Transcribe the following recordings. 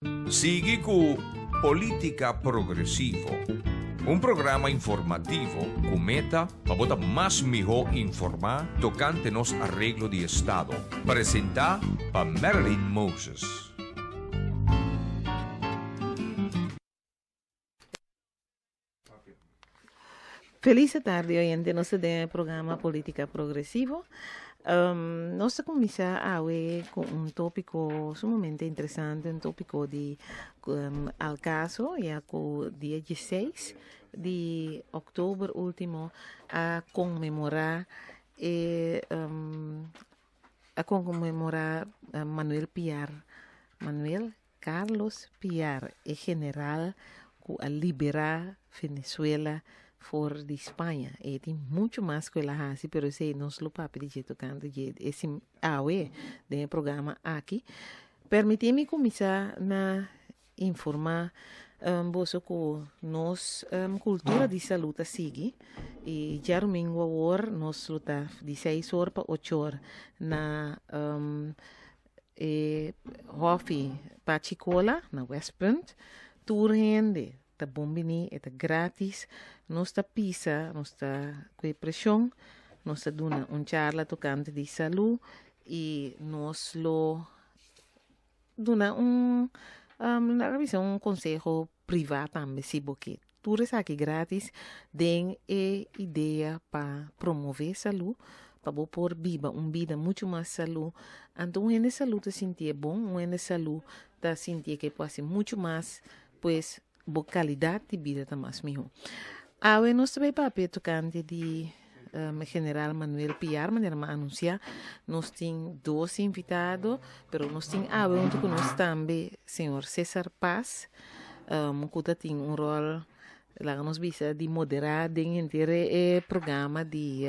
Sigui ku Polítika Progresivo, un programa informativo ku meta pa bo ta mas mihó informá tokante nos areglo di estado. Presentá pa Marilyn Moses. Feliz tarde, oyente. Nos ta den e programa Política Progresivo. Nos ta kuminsá awe ku un tópiko sumamente interesante, un tópiko di al kaso, ya ku dia dieseis di òktober último a konmemorá e a konmemorá Manuel Piar, Manuel Carlos Piar, e general ku a liberá Venezuela for di Spaña. E tin muchu mas ku el a hasi, pero esei nos lo papia di dje tokante dje e awe den e programa aki. Permití mi kuminsá na informá boso ku nos kultura di salú ta sigui i djarumingu awor nos lo ta di seis or pa ocho or na E hòfi Pachi Cola na Westpunt. Tur hende ta bon bini, e ta gratis. Nos ta pisa, nos ta kue preshon, nos ta duna un charla tokante di salú i nos lo duna un, laga bisa un konseho privá tambe si bo ke. Tur esaki gratis den e idea pa promove salú, pa bo por biba un bida muchu mas salú. Anto un hende salú ta sintié bon, un hende salú ta sintié ke por hasi muchu mas, pues bo kalidat di bida ta mas mihó. Awe nos ta bai papia tokante di General Manuel Piar, manera mi a anunsiá. Nos tin dos invitado, pero nos tin awe huntu ku nos tambe señor Cesar Paz, ku ta tin un ròl, laga nos bisa, di moderá den henter e programa di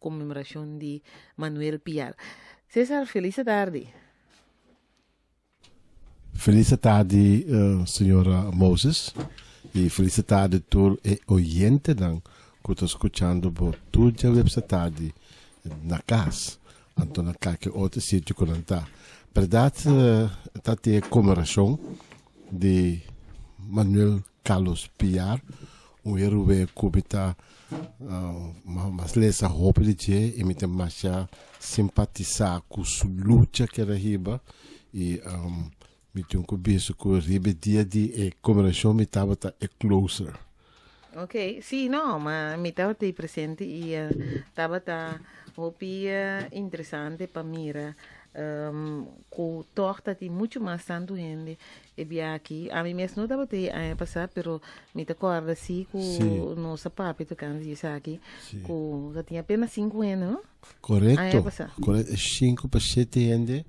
konmemorashon di Manuel Piar. Cesar, felis tardi. Felis tardi señora Moses y felis tardi tur e oyentenan cu ta scuchando bo tur djaweps tardi na cas anto na calke otro sitio cu nan ta. Berdad ta tin e conmemoracion di Manuel Carlos Piar, un heroe cu mi ta mas lesa hopi di dje y mi ta masha simpatisa cu su lucha cu el a hiba y mi tin cu bisa cu riba e dia di e conmemoracion mi tabata e closer. Ok, si no, ma mi tabata ei presente y tabata hopi interesante pa mira cu tog ta tin mucho mas tanto hende e bia aki. Ami mes no tabata ei aña pasá, pero mi ta corda si cu nos a papia tocante di esaki, cu ta tin apenas cinco hende, no? Correcto, Aña pasá. correcto. Cinco pa siete hende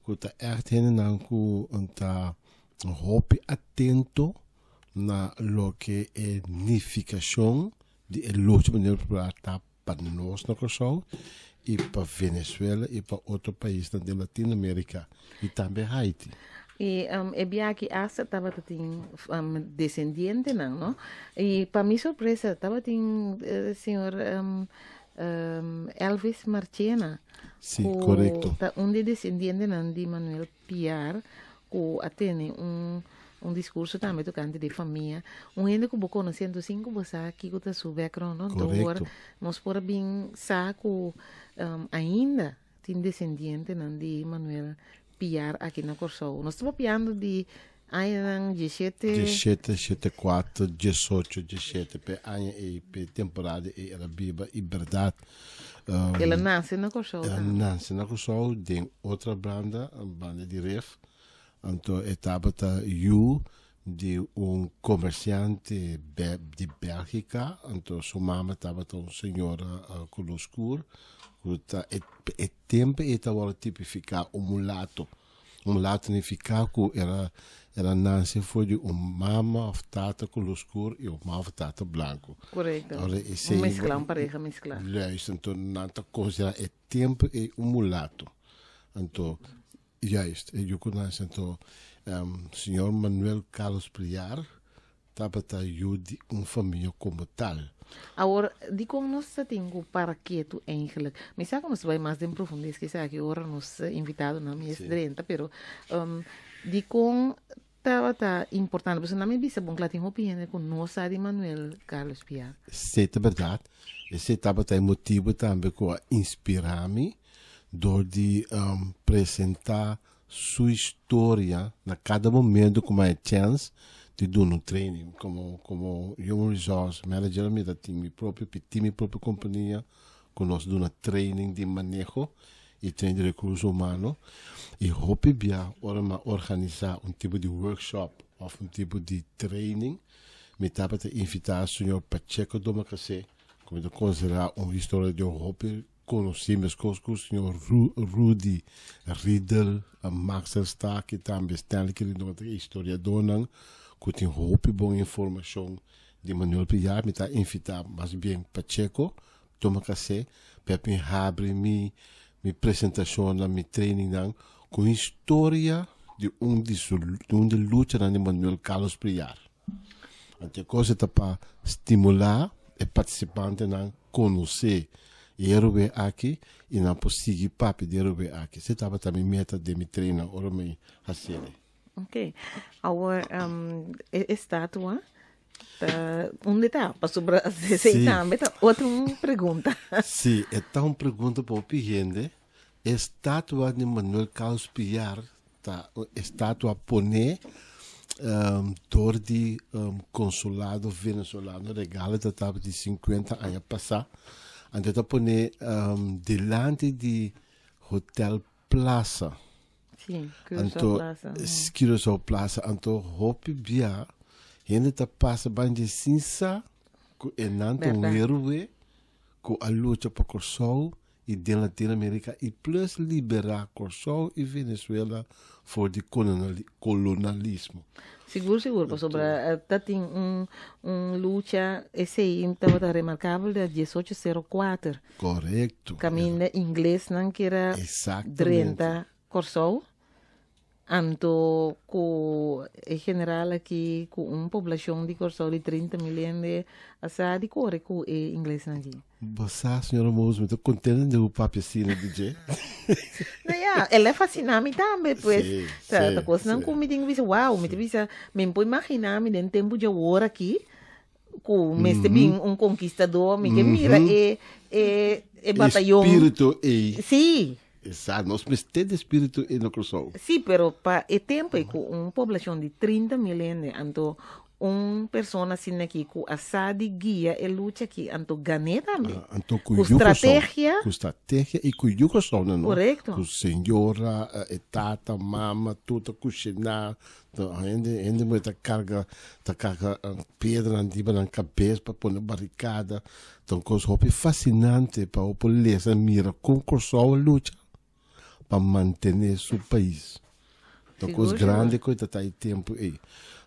cu ta echt hendenan cu ta hopi atento na loke e nificacion di e lucha mundial popular ta pa nos na Kòrsou i pa Venezuela i pa otro paisnan den Latinoamerica i tambe Haiti. I e biaha hasta tabata tin desendientenan, no? I pa mi sorpresa tabatin señor Elvis Marchena Sí, korekto. ku ta un di e desendientenan di Manuel Piar ku a tene un un diskurso tambe tokante di famia. Un hende ku bo konosé anto sin ku bo sa kiko ta su background no. Anto awor nos por a bin sa ku ainda tin desendientenan di Manuel Piar aki na Kòrsou. Nos ta papiando di añanan dieshete. Dieshete, shete kuater, diesocho, dieshete, p'e aña ei, p'e temporada ei el a biba i bèrdat. El a nase na Kòrsou El a tambe. nase na Kòrsou den otra banda, banda di Ref. Anto e tabata yu di un komersiante di Bèlgika, anto su mama tabata un señora koló skur, ku ta e e tempu ei ta wòrdu tipifiká un mulato. Un mulato nifiká ku el a el a nase for di un mama òf tata koló skur i un mama òf tata blanku. Korekto. Ora Un esei meskla, un pareha meskla. Luister, anto nan ta konsiderá e tempu ei un mulato. Anto Juist, e yu ku nase anto señor Manuel Carlos Pliar tabata yu di un famia komo tal. Awor, dikon nos ta tin ku para ketu eigenlijk? Mi sa ku nos ta bai mas den profundez ku esaki ora nos invitadonan mes drenta, pero dikon. tabata importante? Pasobra nan mi bisa bon kla tin hopi hende ku no sa di Manuel Carlos Piar. Esei ta bèrdat. Esei tabata e motibu tambe ku a inspirá mi dor di presentá su historia na kada momento ku mi a chèns di duna un training. Komo komo Human Resource Manager mi ta tin mi propio tin mi propio kompania ku nos duna training di maneho i training di rekurso humano i hopi bia ora mi a organisá un tipo di workshop òf un tipo di training mi tabata invitá señor Pacheco Domacassé ku mi ta konsiderá un historiador hopi konosí meskos ku señor Rudy Riedel, Maxwell Stark i tambe Stanley Quirino ta historiadornan ku tin hopi bon informashon di Manuel Piar. Mi ta invitá mas bien Pacheco Domacassé pa e bin habri mi mi presentashonnan, mi trainingnan ku historia di un di su di un di luchanan di Manuel Carlos Piar. Anto e kos ta pa stimulá e partisipantenan konosé e héroe aki i nan por sigui papia di e héroe aki. Esei tabata mi meta den mi training ora mi hasiel. Ok. Awor e estatua ta unda ta? Pasobra esei tambe ta otro un pregunta. Sí, e ta un pregunta pa hopi hende. E estatua di Manuel Carlos Piar ta un estatua poné dor di consulado venezolano, regalo ta tabata di 50 aña pasá. Anto ta poné dilanti di Hotel Plaza. Sí, Curaçao Plaza. Curaçao Plaza. Anto hopi bia hende ta pasa ban dje sin sa ku e nan ta un héroe ku a lucha pa Kòrsou i den Latinoamérika i plus liberá Kòrsou i Venezuela for di kolonalismo. Sigur sigur pasobra ta tin un un lucha esei tabata remarkabel den diesocho sero kuater. Korekto. Kaminda inglesnan kier a drenta Kòrsou Anto ku e general aki ku un poblashon di Kòrsou di 30 mil hende a sa di kore ku e inglesnan aki. Bo sa, señora Mous, mi ta kontento di bo papia asina di dje. No ya, el a fasina mi tambe, pues. Sí, Ta, ta kosnan ku mi tin ku bisa, wow, mi ta bisa, mi por imaginá mi den tempu djawor aki ku mester bin un konkistador, mi ke mira e, e, e batayon. Espíritu ei. Sí. Exacto, nos mester di spiritu ei na Kòrsou. Sí, pero pa e tempu ei ku un poblashon di 30 mil hende, anto un persona asina aki ku a sa di guia e lucha aki, anto gan'é tambe. Ah, anto ku Ku yu Kòrsou. strategia. Ku strategia i ku yu Kòrsou nan, no? Korekto. Ku señora, e tata, mama, tur ta kushiná. Hende, hende muhé ta karga, ta karga piedranan riba nan kabes pa pone barikada. Ta un kos hopi fasinante pa bo por lesa mira kon Kòrsou a lucha pa mantené su pais. Ta un kos grandi ku ta ta e tempu ei.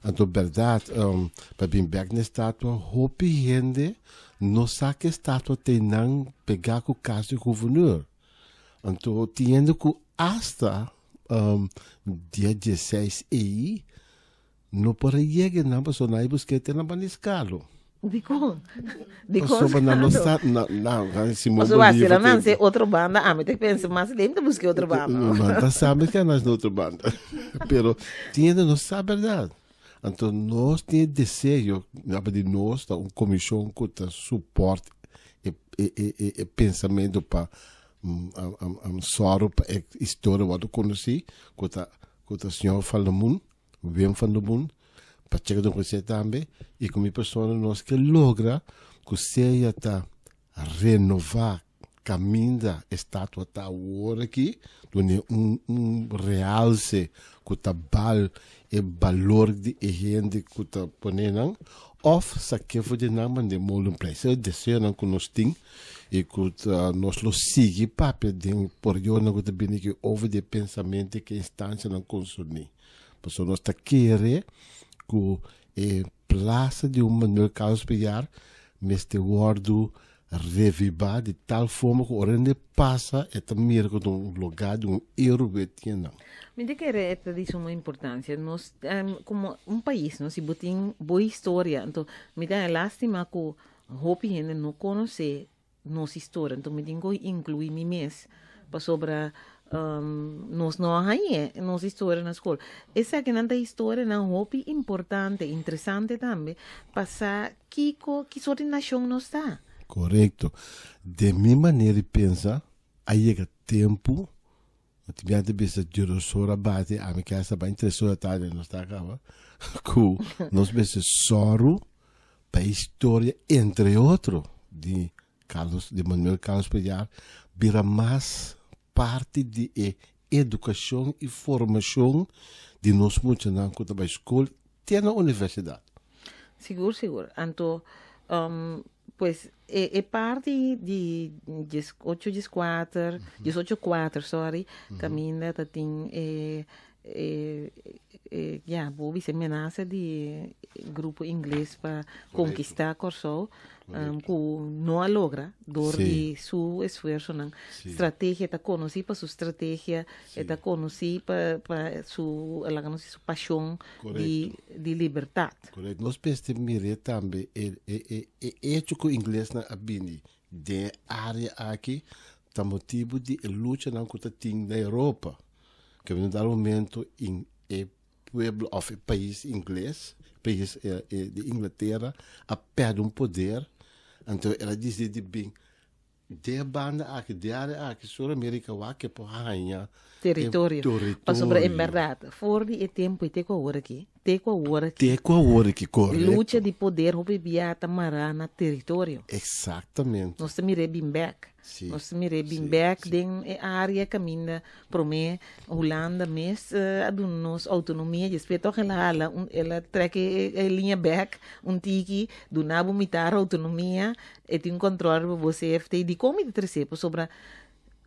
Anto bèrdat pa bin bèk na e statua hopi hende no sa ku e statua ta einan pegá ku kas di guvernur. Anto tin hende ku asta dia dieseis ei No por a yega nan pasobra nan a busk'é te na Baniscalo. Dikon? Dikon Pasobra nan no sa, na, na, na Simon Pasobra Bolívar si nan te- se otro banda, ami ta pensa mas lem ta buska otro banda. No, nan ta sabe ke nan na otro banda. Pero tin hende no sa berdad. Anto nos tin e deseo, na di nos ta un komishon ku ta support e, e, e, e, e pensamento pa sòru pa e historia wòrdu konosí, ku ta ku ta señor Van der Moen. Wim van der Moen, pa cheka den José tambe, i ku mi persona nos ke logra ku sea ta renová kaminda e statua ta awor aki, dune un un realse ku ta bal e balor di e hende ku ta pone nan, òf sak'é for di nan mand'é Molenplein. Esei e deseonan ku nos tin i ku ta nos lo sigui papia den periodonan ku ta bini aki over di e pensamentu i ku e instansianan konserní. Pasobra nos ta kere ku e plasa di un Manuel Carlos Piar mester wòrdu revibá di tal forma ku ora hende pasa e ta mira ku ta un lugá di un héroe tin nan. Mi ta kere e ta di suma importansia. Nos komo un pais no si bo tin bo historia anto mi ta haña lastima ku hopi hende no konosé nos historia. Anto mi tin ku inkluí mi mes pasobra. Nos no a hañ'é nos historia na skol. Esakinan ta historianan hopi importante, interesante tambe, pa sa kiko, ki sort di nashon nos ta. Korekto. Den mi manera di pensa, a yega tempu, no tin biaha ta bisa diodos ora bati, ami ke hasta bai tres ora tardi nos ta kaba, ku nos mester sòru pa e historia, entre otro, di Carlos, di Manuel Carlos Pilar bira mas parti di e edukashon i formashon di nos muchanan ku ta bai skol te na universidat. Sigur, sigur. Anto, pues e e parti di dies ocho dies kuater, dies ocho kuater, sorry, kaminda ta tin e e e ya bo bisa menasa di grupo ingles pa konkistá Kòrsou ku no a logra dor di su esfuersonan. Strategia ta konosí pa su strategia, e ta konosí pa pa su laga nos su pashon di di libertat. Korekto. Nos mester mir'é tambe e e e echo ku inglesnan a bini den e área aki ta motibu di e luchanan ku ta tin na Europa. Ke un dado momento in e pueblo of e pais ingles, pais di Inglatera a perde un poder, anto el a disidi di bin den e banda aki, den e area aki, Sur America wak ke por haña Territorio. Pasobra en berdad, for di e tempo ei te ku awor aki, te ku awor aki. Te ku awor aki, korekto. Lucha di poder hopi bia ta mará na teritorio. Eksaktamente. Nos ta mir'é bin bèk. Sí. Nos ta mir'é bin bèk den e área kaminda promé Hulanda mes a duna nos outonomia, despues tòg el a hala un, el a trèk e liña bèk un tiki, duna bo mitar outonomia, e tin kòntròl riba bo CFT. Dikon mi ta tres'é? Pasobra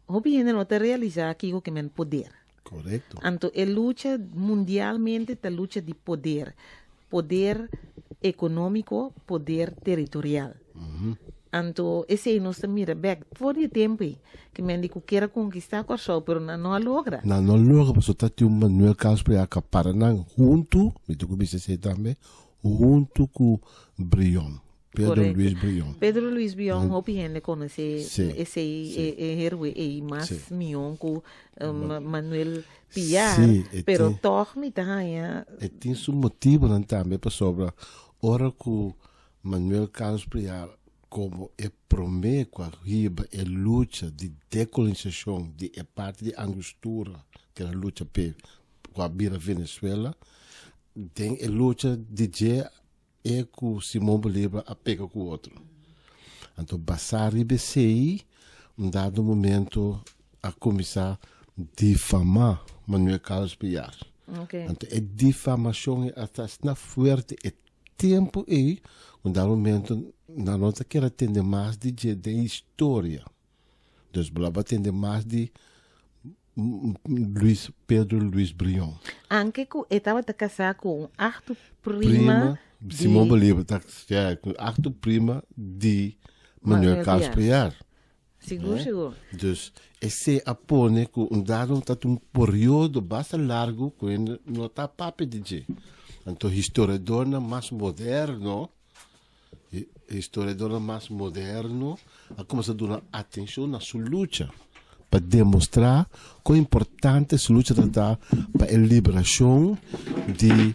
hopi hende no ta realisá kiko ke men poder. Korekto. Anto e lucha mundialmente ta lucha di poder. Poder ekonómiko, poder teritorial. Anto esei nos ta mira bèk for di e tempu ei ke men di ku kier a konkistá Kòrsou pero nan no a logra. Nan no a logra pasobra ta tin un Manuel Carlos por a kapara nan huntu, mi tin ku bisa esei tambe, huntu ku Brion. Pedro Correcto. Luis Brion. Pedro Luis Brion, hopi hende conoce Sí, esey sí. e, e héroe ey mas Sí. mion cu um, Manuel Piar, Sí, e pero tin- toch mi ta haña E tin su motibonan tambe pasobra ora cu Manuel Carlos Piar como e prome cu a hiba e lucha di decolonisacion di e parti di Angostura cu era lucha p'e cu a bira Venezuela, den e lucha di dje E ku Simon Bolívar a pega ku otro. Anto basá riba esei, un dado momento a kuminsá difamá Manuel Carlos Piar. Okay. Anto e difamashon ei a ta asina fuerte e tempu ei, un dado momento nan no ta kere tende mas di dje den historia. Dus bo a tende mas di Luis Pedro Luis Brion. Anke ku e tabata kasá ku un achtu prima, Prima di Simon Bolívar ta ja, ku achtu prima di Manuel Manuel Carlos Piar. Piar. Sigur, sigur. Dus esei a pone ku un dado ta un periodo basta largu ku hende no ta papia di dje. Anto historiadornan mas moderno E historiadornan mas moderno a kuminsá duna atenshon na su lucha pa demostrá kon importante su lucha ta ta pa e liberashon di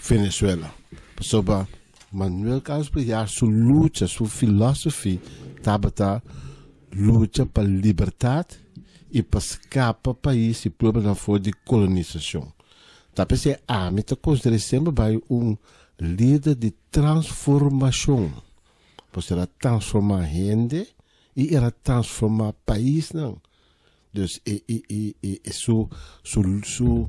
Venezuela. Pasobra Manuel Carlos Piar su lucha, su filosofi tabata lucha pa libertat i pa skapa pais i pueblonan for di kolonisashon. Ta p'esei ami ta konsider'é semper bai un Lider di transformashon. Pasobra el a transformá hende i el a transformá paisnan. Dus e e e e e su su su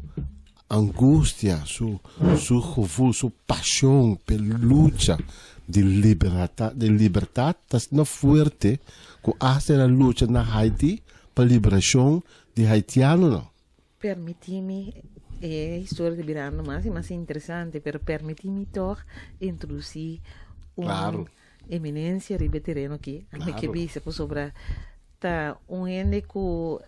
angustia, su su gevoel, su pashon p'e lucha di liberata di libertat ta asina fuerte ku asta el a lucha na Haiti pa liberashon di haitianonan. Permití mi, e historia ta birando mas i mas interesante, pero permití mi tog introdusí un Claro. eminencia riba e tereno aki. A mi ke Claro. bisa pasobra ta un hende ku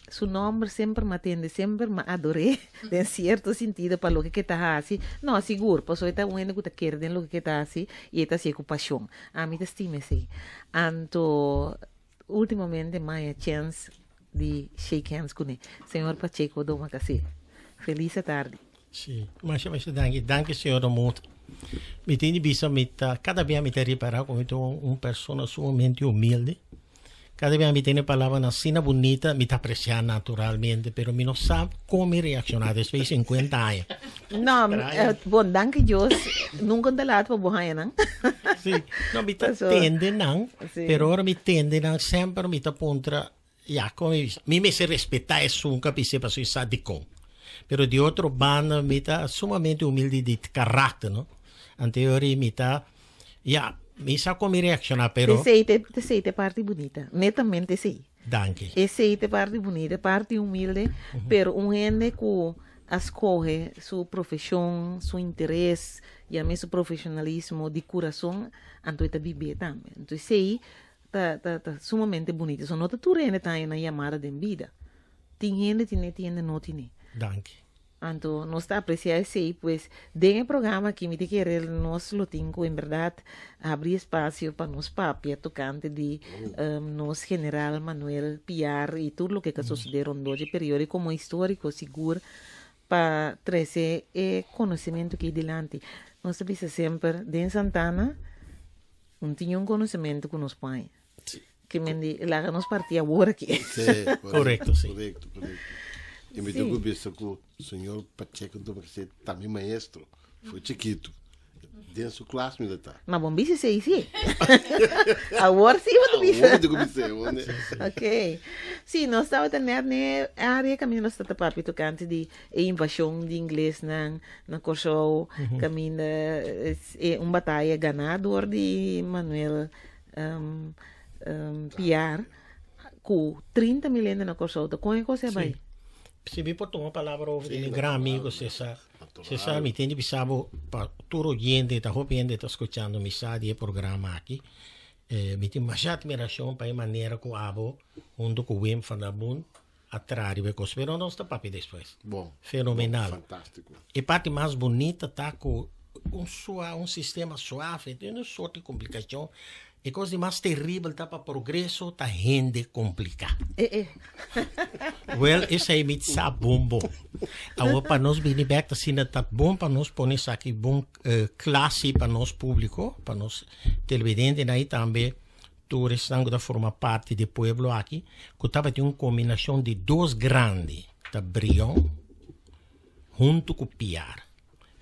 su nomber semper m'a tende, semper m'a ador'é den cierto sentido pa loke ke ta hasi. No, sigur, pasobra e ta un hende ku ta kere den loke ke ta hasi i e ta hasié ku pasion. Ami ta stima esei. Anto. Últimamente m'a haña chèns di shake hands kuné. Señor Pacheco Domacassé, felis atardi. Sí, masha masha danki. Danki señora Mot. Mi tin di bisa mi ta kada bia mi ta ripará ku mi ta un persona sumamente humilde. Kada bia mi tene palabranan asina bunita, mi ta apresiá naturalmente, pero mi no sa kon mi reakshoná despues di sinkuenta aña. No, bon, danki Dios, nunka ta laat pa bo haña nan. Sí, no, mi ta tende nan, pero ora mi tende nan semper mi ta puntra, ya, kon mi bisa? Mi mester respetá esun ku a bis'é pasobra e sa dikon. Pero di otro banda mi ta sumamente humilde di karakter, no? Anteori mi ta, ya, mi sa kon mi reakshoná, pero. Esei ta, esei ta e parti bunita, netamente esei. Danki. Esei ta e parti bunita, e parti humilde, pero un hende ku a skohe su profeshon, su interes, yam'é su profeshonalismo di kurason, anto e ta bib'é tambe. Anto esei ta, ta, ta sumamente bunita. So no ta tur hende ta haña nan yamada den bida. Tin hende tine, tin hende no tine. Danki. Anto nos ta aprecia esey, pues den e programa aki mi ta kere nos lo tin cu en berdad habri espacio pa nos papia tocante di nos General Manuel Piar y tur loke ta sosode rondó dje periodo y como historico sigur pa trece e conocimento aki dilanti. Nos ta bisa semper den Santana un tin un conocimento cu nos por haña. Ke men di laga nos parti awor aki. Sí, Correcto, sí. Correcto, correcto. Y mi tengo visto ku señor Pacheco entonces porque se ta mi maestro. Fue chiquito. Den su klas mi ta. Ma bon bisa sei sí. Awor sí bo ta bisa. Awor mi tengo bisa, awor ne. Ok. Sí, nos tabata net n'e área kaminda nos tabata papia tokante di e invashon di inglesnan na Kòrsou, kaminda e un bataya ganá dor di Manuel Piar ku 30 mil hende na Kòrsou ta kon e kos a bai? Si mi por tuma palabra over di mi gran amigo Cesar. Cesar, mi tin di bisa bo pa tur oyente, ta hopi hende ta skuchando mi sa di e programa aki. Mi tin masha admirashon pa e manera ku abo huntu ku Wim van der Boon a traha riba e kos. Pero nos ta papia despues. Bon. Fenomenal. Bon, fantástiko. E parti mas bunita ta ku un sua, un sistema suave, tin un sort di komplikashon. E kos di mas teribel ta pa progreso ta hende kompliká. Eh, eh. Wel, esei mi sa bon bon. Awor pa nos bini bek ta asina ta bon pa nos pone esaki bon eh, klasi pa nos públiko, pa nos televidentenan i tambe Tur esnan ku ta forma parti di e pueblo aki, ku tabatin un kombinashon di dos grandi, ta Brion huntu ku Piar.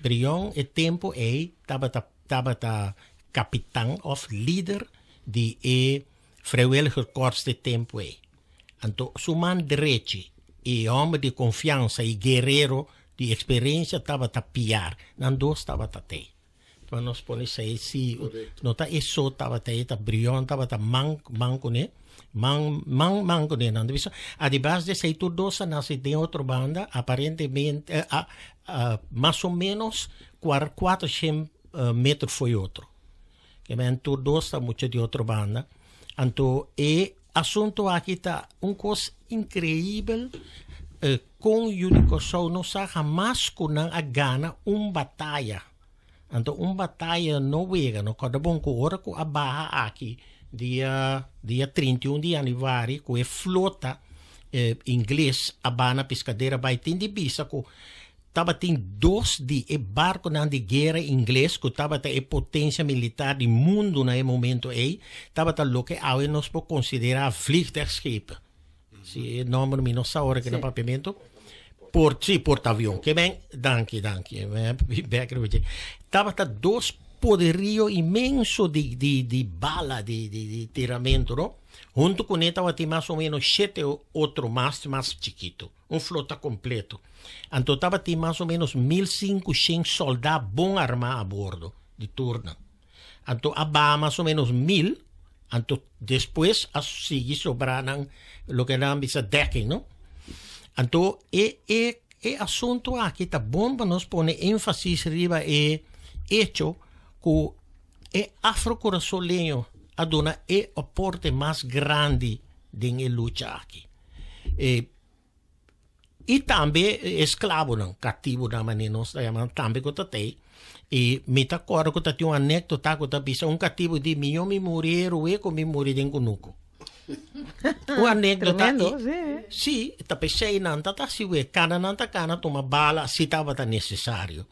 Brion e tempu ei tabata tabata kapitan òf lider di e vrijwilligerkorps di e tempu ei. Anto su man drechi i hòmber di konfiansa i guerero di eksperensia tabata Piar. Nan dos tabata tei. Pa nos pone sei si no ta e so tabata e ta Brion tabata man man kuné man man man kuné nan ta bisa adebas de esei tur dos a nase den otro banda aparentemente a a mas o menos kuar kuatershen metro fo'i otro ke men tur dos ta mucha di otro banda anto e asunto aki ta un kos inkreibel Kon yu di Kòrsou no sa hamas ku nan a gana un bataya. Anto un bataya no wega no. Kòrda bon ku ora ku a baha aki dia dia 31 di yanüari ku e flota ingles a baha na Piscadera Bay tin di bisa ku tabatin dos di e barkonan di guera ingles ku tabata e potensia militar di mundu na e momento ei tabata loke awe nos por konsiderá vliegtuigschepen. Si e nomber mi no sa ora que na papiamento. Por, sí, portavion. Que ben, danki, danki. Tabata dos poderío inmenso di, di, di bala, di, di, di tiramento, no? Junto con él tabatin más o menos siete otro más, más chiquito. Un flota completo. Anto tabatin más o menos 1500 soldá bon armá a bordo di turnan. Anto a baha mas o menos mil, anto despues a sigui sobra nan loke nan bisa dekking, no? Anto e e e asunto aki ta bon pa nos pone énfasis riba e hecho ku e afro-kurasoleño a duna e aporte mas grandi den e lucha aki. E I tambe e esklabonan, katibonan manera nos ta yama nan, tambe ku ta tei. I mi ta kòrda ku ta tin un anèkdota ku ta bisa un katibo di, Mihó mi muri heroe ku mi muri den kunuku. Un anécdota. Tremendo, sí. Sí, ta p'esei nan ta ta hasi we, kana nan ta kana tuma bala si tabata necesario.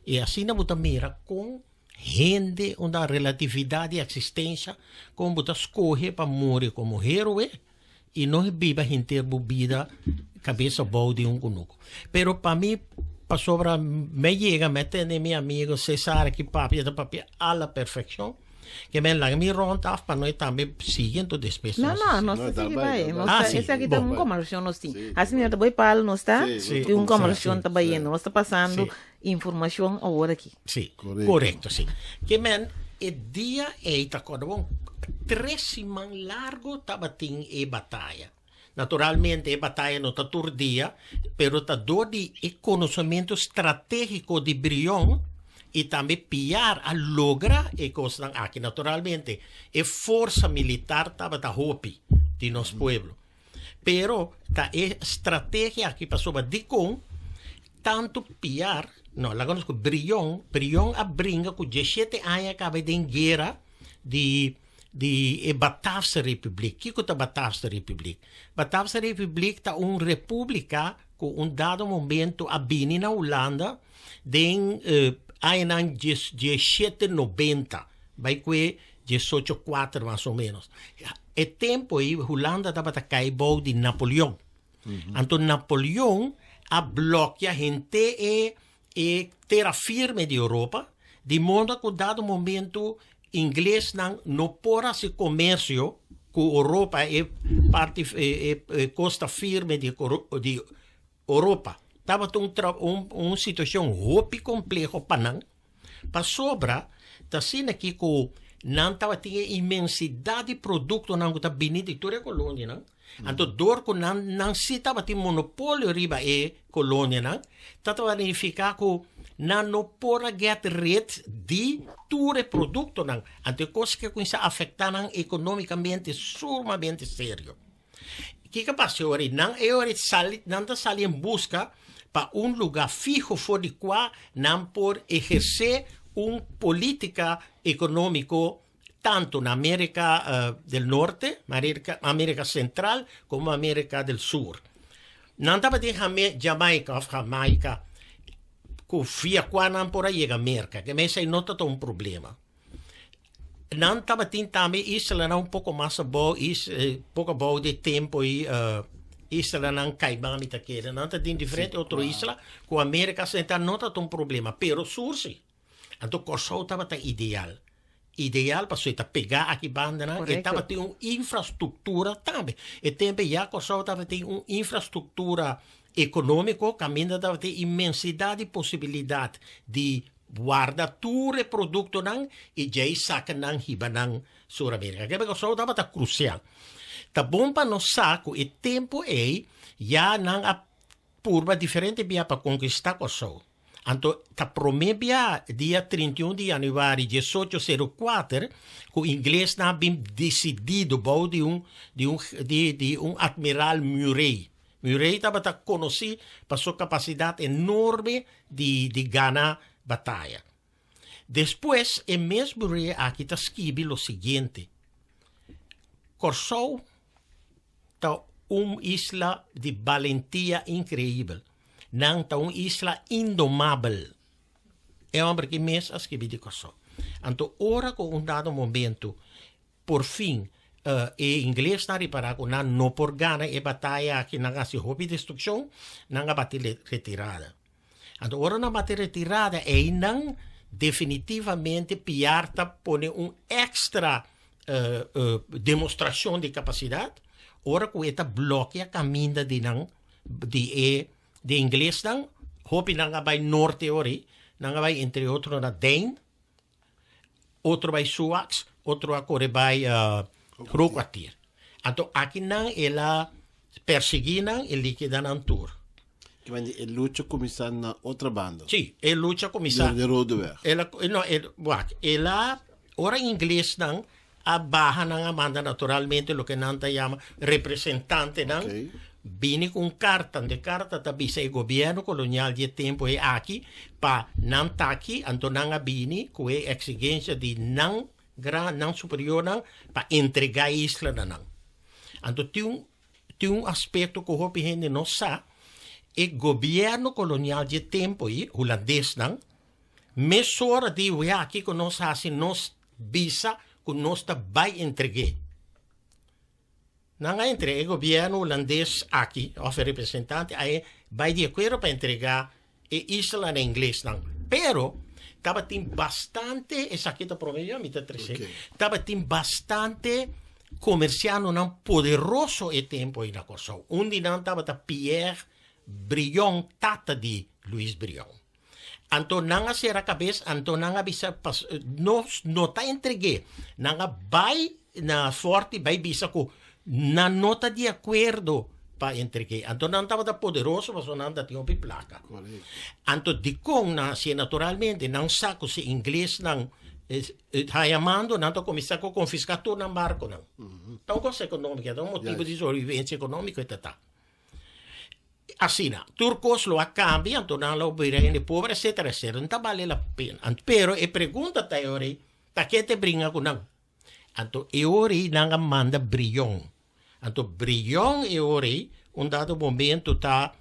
I asina bo ta mira kon hende unda relatividad di existencia, kon bo ta scoge pa muri como héroe i no biba henter bo bida cabes abou di un cunuco. Pero pa mi, pasobra me yega, me tende mi amigo Cesar aki papia, ta papia a la perfeccion. Ke men laga mi rond af pa noi tambe sigui enton despues No, nos no, nos No, ta ta sigui bai, bai. ta Nos bai. Ah, ta, sí, esaki ta bon. un conversacion nos tin. Sí, Asina ta bai palo nos ta, Sí, y un sí, conversacion sí, ta bayendo. Nos ta pasando Sí. informacion awor aki. Sí, Correcto. correcto, sí. Ke men e dia ei ta acorda bon, tres siman largo tabatin e bataya. Naturalmente e bataya no ta tur dia, pero ta dor di e conocemento strategico di Brion y tambe Piar a logra e cosnan aki. Naturalmente e forsa militar tabata hopi di nos pueblo, pero ta e strategia aki pasobra dicon tanto Piar, no, laga nos cu Brion, Brion a bringa cu diesshete aña caba den guera di di e Bataafse Republiek. Kiko ta Bataafse Republiek? Bataafse Republiek ta un repúblika ku un dado momento a bini na Hulanda den añanan diesshete nobenta, bai kue diesocho kuater mas o menos. E tempo ei Hulanda tabata kai bou di Napoleon. Anto Napoleon a blòkia henter e E tera firme di Europa, di modo ku dado momento inglesnan no por hasi komersio ku Europa, e parti e kosta firme di di Europa. Tabata un un un situashon hopi kompleho pa nan, pasobra ta asina aki ku nan tabatin e inmensidat di produktonan ku ta bini di tur e kolonianan. Anto dor ku nan nan si tabatin monopolio riba e kolonianan, ta tabata nifiká ku nan no por a get rid di tur e produktonan. Anto e kos ke kuminsá afektá nan ekonomikamente sumamente serio. Kiko a pasa e ora ei? Nan e ora ei sali nan ta sali en buska pa un lugá fiho for di kua nan por ehersé un polítika ekonómiko tanto na Amerika del Norte, Amerika Sentral komo Amerika del Sur. Nan tabatin Jamaica òf Jamaica ku via kua nan por a yega Merka, ke mester no ta un problema. Nan tabatin tambe islanan un poko mas abou, poko abou di tempo ei islanan Cayman mi ta kere. Nan tabatin diferente otro isla ku Amerika Sentral no ta un problema, pero Sur si. Anto Kòrsou tabata ideal. Ideal pasobra e ta pegá aki bandanan, e Korekto. tabatin un infrastruktura tambe. E tempu ya Kòrsou tabatin un infrastruktura ekonómiko kaminda tabatin inmensidat di posibilidat di warda tur e produktonan i djei saka nan hiba nan Sur Amerika. Kebe Kòrsou tabata krusial. Ta bon pa nos sa ku e tempu ei ya nan a purba diferente bia pa konkistá Kòrsou. Anto ta promé bia dia 31 di yanüari 1804 ku inglesnan a bin desidido bou di un di un di di un admiral Murray. Murray tabata konosí pa su kapasidat enorme di di gana bataya. Despues e mes Murray aki ta skibi lo siguiente, Kòrsou ta un isla di balentia inkreibel. Nan ta un isla indomabel. E homber aki mes a skibi di Kòrsou. Anto ora ku un dado momento por fin e inglesnan a ripará ku nan no por gana e bataya aki, nan a hasi hopi destrukshon, nan a bati retirada. Anto ora nan bati retirada einan definitivamente Piar ta pone un extra demostrashon di kapasidat ora ku e ta blòkia kaminda di nan di e di inglesnan. Hopi nan a bai norte ori, nan a bai entre otro na Dijn, otro bai Suax, otro a kore bai Groot-Kwartier. Anto aki nan el a persiguí nan i likidá nan tur. Ke mende e lucha kuminsá na otra banda. Sí, e lucha kuminsá. De Rodeweg. El a, no, el, wak, el a, ora inglesnan a baha nan a manda naturalmente loke nan ta yama representantenan Okay. bini ku un karta. De karta ta bisa e gobièrnu kolonial di e tempu ei aki pa nan ta aki, anto nan a bini ku e eksigensia di nan gran, nan superiornan pa entregá e isla na nan. Anto tin un aspekto ku hopi hende no sa, e gobièrnu kolonial di e tempu ei, hulandesnan, mesora di wea kiko nos hasi, nos bisa ku nos ta bai entreg'é. Nan a entreg'é, e gobièrnu hulandes aki, òf e representante a bai di akuerdo pa entregá e isla na inglesnan. Pero tabatin bastante, esaki ta prome bia mi ta trese, tabatin bastante komersianonan poderoso e tempu ei na Kòrsou. Un di nan tabata Pierre Brion, tata di Luis Brion. Anto nan a sera kabes, anto nan a bisa pas, nos no ta entreg'é. Nan a bai na Forti bai bisa ku nan no ta di akuerdo pa entreg'é. Anto nan tabata poderoso pasobra nan ta tin hopi plaka. Anto dikon nan hasié? Naturalmente nan sa ku si inglesnan haña mando nan ta kuminsá ku konfiská tur nan barkonan. Ta un kos ekonómiko, ta un motibu di sobrevivensia ekonómiko e ta ta. Asina, tur kos lo a kambia, anto nan lo bira hende pober, etcetera, etcetera. No ta bale la pena. Pero e pregunta ta e ora ei, ta ken ta bringa ku nan? Anto e ora ei nan a manda Brion. Anto Brion e ora ei, un dado momento ta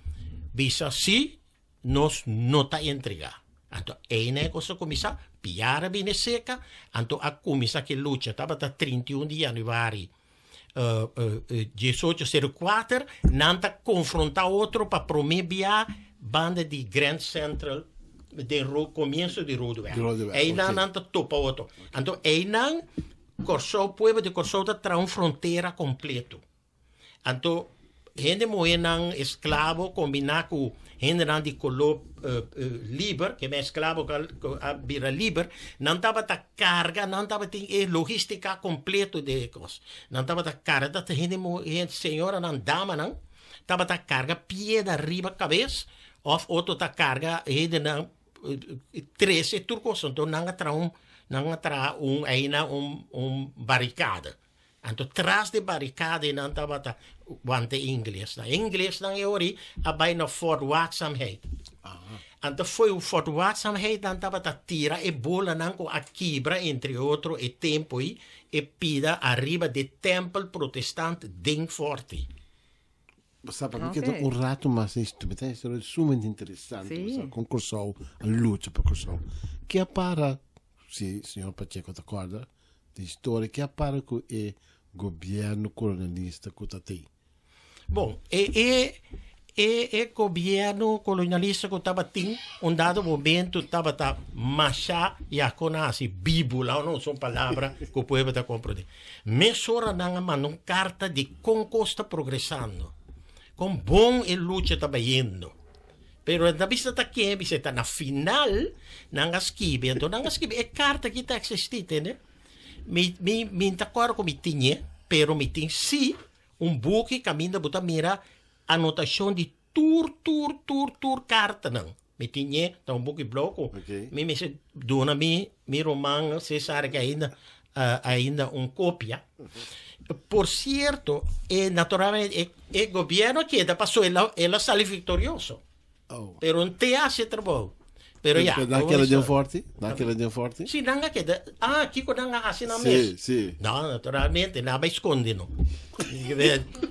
bisa si, nos no ta entregá. Anto einan e kos a kuminsá, piar a bini seka, anto a kuminsá ki lucha. Tabata 31 di yanüari 1804, nan ta konfrontá otro pa promé bia banda di Grand Central den komienso di Rodeweg. Einan nan ta topa otro. Anto einan Kòrsou, pueblo di Kòrsou ta traha un frontera kompleto. Anto hende muhénan esklabo kombiná ku hendenan di koló liber, ke men esklabo ku a bira liber, nan tabata karga, nan tabatin e logístika kompleto di e kos. Nan tabata karga, ta hende muhé, señoranan, damanan tabata karga piedra riba kabes òf otro ta karga hendenan trese tur kos. Anto nan a traha un, nan a traha un aina un barikada. Anto tras di barikada ei nan tabata wanta e inglesnan. E inglesnan e ora ei a bai na Fort Waakzaamheid. Anto foi Fort Waakzaamheid nan tabata tira e bolanan ku a kibra entre otro e tempu ei e pida ariba di tempel protestant den forti. Sa pa mi keda un rato mas den historia. Ta historia sumamente interesante. Sa kon Kòrsou a lucha pa Kòrsou. Ke a para, si señor Pacheco ta kòrda, di historia ke a para ku e gobierno kolonialista ku ta tei? Bon, e e e e gobierno kolonialista ku tabatin un dado momento tabata masha ya kon a hasi bibu, laga nos usa un palabra ku pueblo ta komprende. Mesora nan a manda un karta di kon kos ta progresando, kon bon e lucha ta bayendo. Pero e ta bisa ta ken, bisa ta na final nan a skibi, anto nan a skibi e karta aki ta eksistí, tende? Mi mi mi ta kòrda ku mi tin'e, pero mi tin sí un buki kaminda bo ta mira anotashon di tur tur tur tur kartanan. Mi tin'e, ta un buki blou ku mi mester duna mi mi ruman Cesar ke ainda ainda un kopia. Por cierto, e naturalmente e, e gobierno keda paso el a, el a sali victorioso. Oh. Pero un te hace trabou. Pero ya. Pero nan keda den forti? Nan keda den forti? Si, nan a keda. Ah, kiko nan a hasi nan Sí, mes? sí. No, naturalmente, nan a bai skonde no.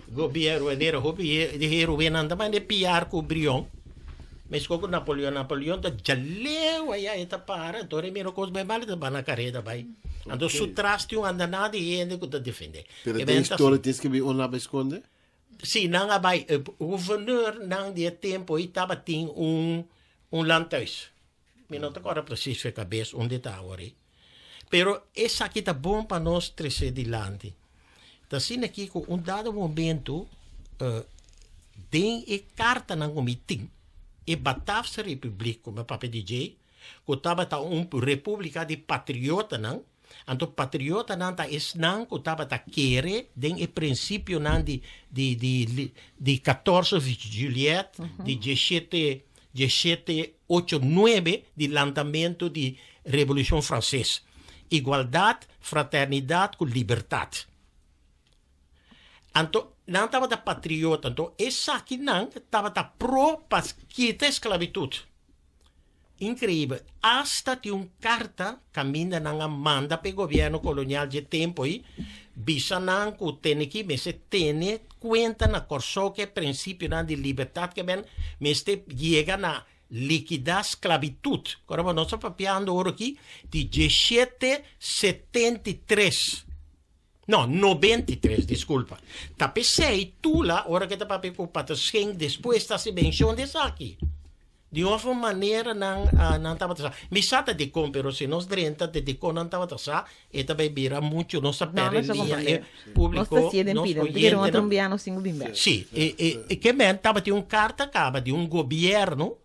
Gobierno wanneer hopi di heroenan ta manda piar ku Brion. Meskos ku Napoleon, Napoleon ta djaleu aya e ta para, anto ora e mira kos bai mal e ta ba na kareda bai. Anto su tras tin un andaná di hende ku ta defendé. Pero E den ben ta historia tienes ke bin un a bai skonde? Si, nan a bai. E gouverneur-nan di e tempu ei tabatin un un landhuis. Mi no ta kòrda presis fe kabes unda e ta awor ei. Pero esaki ta bon pa nos trese dilanti. Ta asina aki ku un dado momento den e kartanan ku mi tin, e Bataafse Republiek ku mi a papia di dje, ku tabata un repúblika di patriotanan, anto patriotanan ta esnan ku tabata kere den e prinsipionan di di di di katorse Juliet, di dieshete Dieshete ocho nuebe di lantamentu di Revolushon Franses, igualdat, fraternidat ku libertat. Anto nan tabata patriota, anto esakinan tabata pro pa kita esklabitut. Increíbel. Hasta tin un carta caminda nan a manda pe gobierno colonial dje tempo ei, bisa nan cu tene ki mester tene cuenta na Corsou cu e principionan di libertad ke men mester yega na liquida sclavitud. Ora bo nos ta papiando ora aki di diesshete setenta i tres. No, 93, disculpa. Ta p'esei Tula, ora ke ta papia ku Pater Schenk, despues ta hasi menshon di esaki. Di un of manera nan, nan tabata sa. Mi sa ta dikon, pero si nos drenta di dikon nan tabata sa, e ta bai bira muchu, nos ta pèrdè liña, e públiko, Nos ta sié den nos pida, no ta kere un oyentenan. otro biaha nos tin ku bin bèk. Sí, e, e, e ke men tabatin un karta kaba di un gobièrnu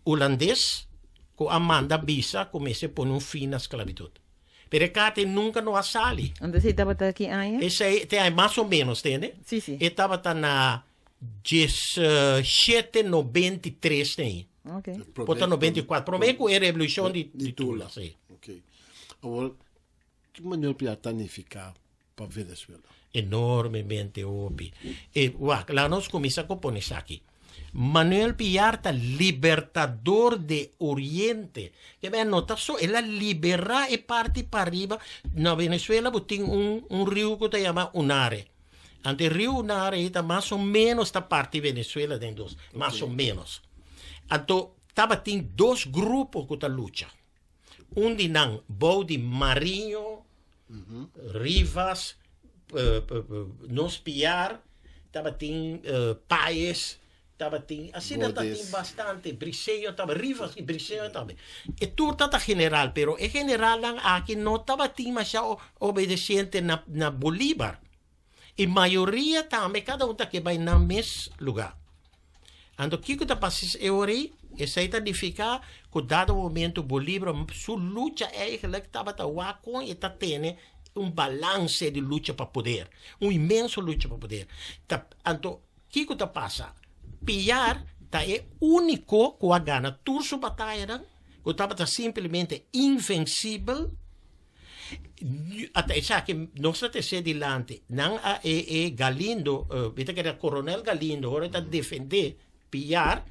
hulandes ku a manda bisa ku mester pone un fin na sklabitut. Pero e carta ei nunca no a sali. Anto esei tabata ki aña? Esei te aña mas o menos, tende? Sí, sí. E tabata na diesshete noventa i tres tei. Ok. Por ta noventa i kuater, prome ku e revolushon di Di Tula, Tula. sí. Ok. Awor, ki Manuel Piar ta nifiká pa Venezuela? Enormemente hopi. E wak, laga nos kuminsá ku pone esaki. Manuel Piar ta libertador de Oriente. Ke men no ta so, el a liberá e parti pariba. Na Venezuela bo tin un, un riu ku ta yama Unare. Anto e riu Unare ei ta mas o menos ta parti Venezuela den dos, mas o menos. Anto tabatin dos grupo ku ta lucha. Un di nan bou di Mariño, Rivas, nos Piar, tabatin Paez, tabatin, asina tabatin bastante, Briceño tabata, Rivas y Briceño tambe. E tur tabata general, pero e generalnan aki no tabatin masha obedeciente na Bolívar. Y mayoria tambe cada un ta ke bai nan mes lugar. Anto kiko ta pasa e ora ei? Esei ta nifica cu dado momento Bolívar su lucha eigenlijk tabata wak con e ta tene un balance di lucha pa poder, un inmenso lucha pa poder. Ta, anto kiko ta pasa? Piar ta e unico cu a gana tur su batayanan, cu tabata simplemente invencibel. Ata esaki nos ta trese dilanti. Nan a e e Galindo, mi ta kere Coronel Galindo, ora e ta defende Piar,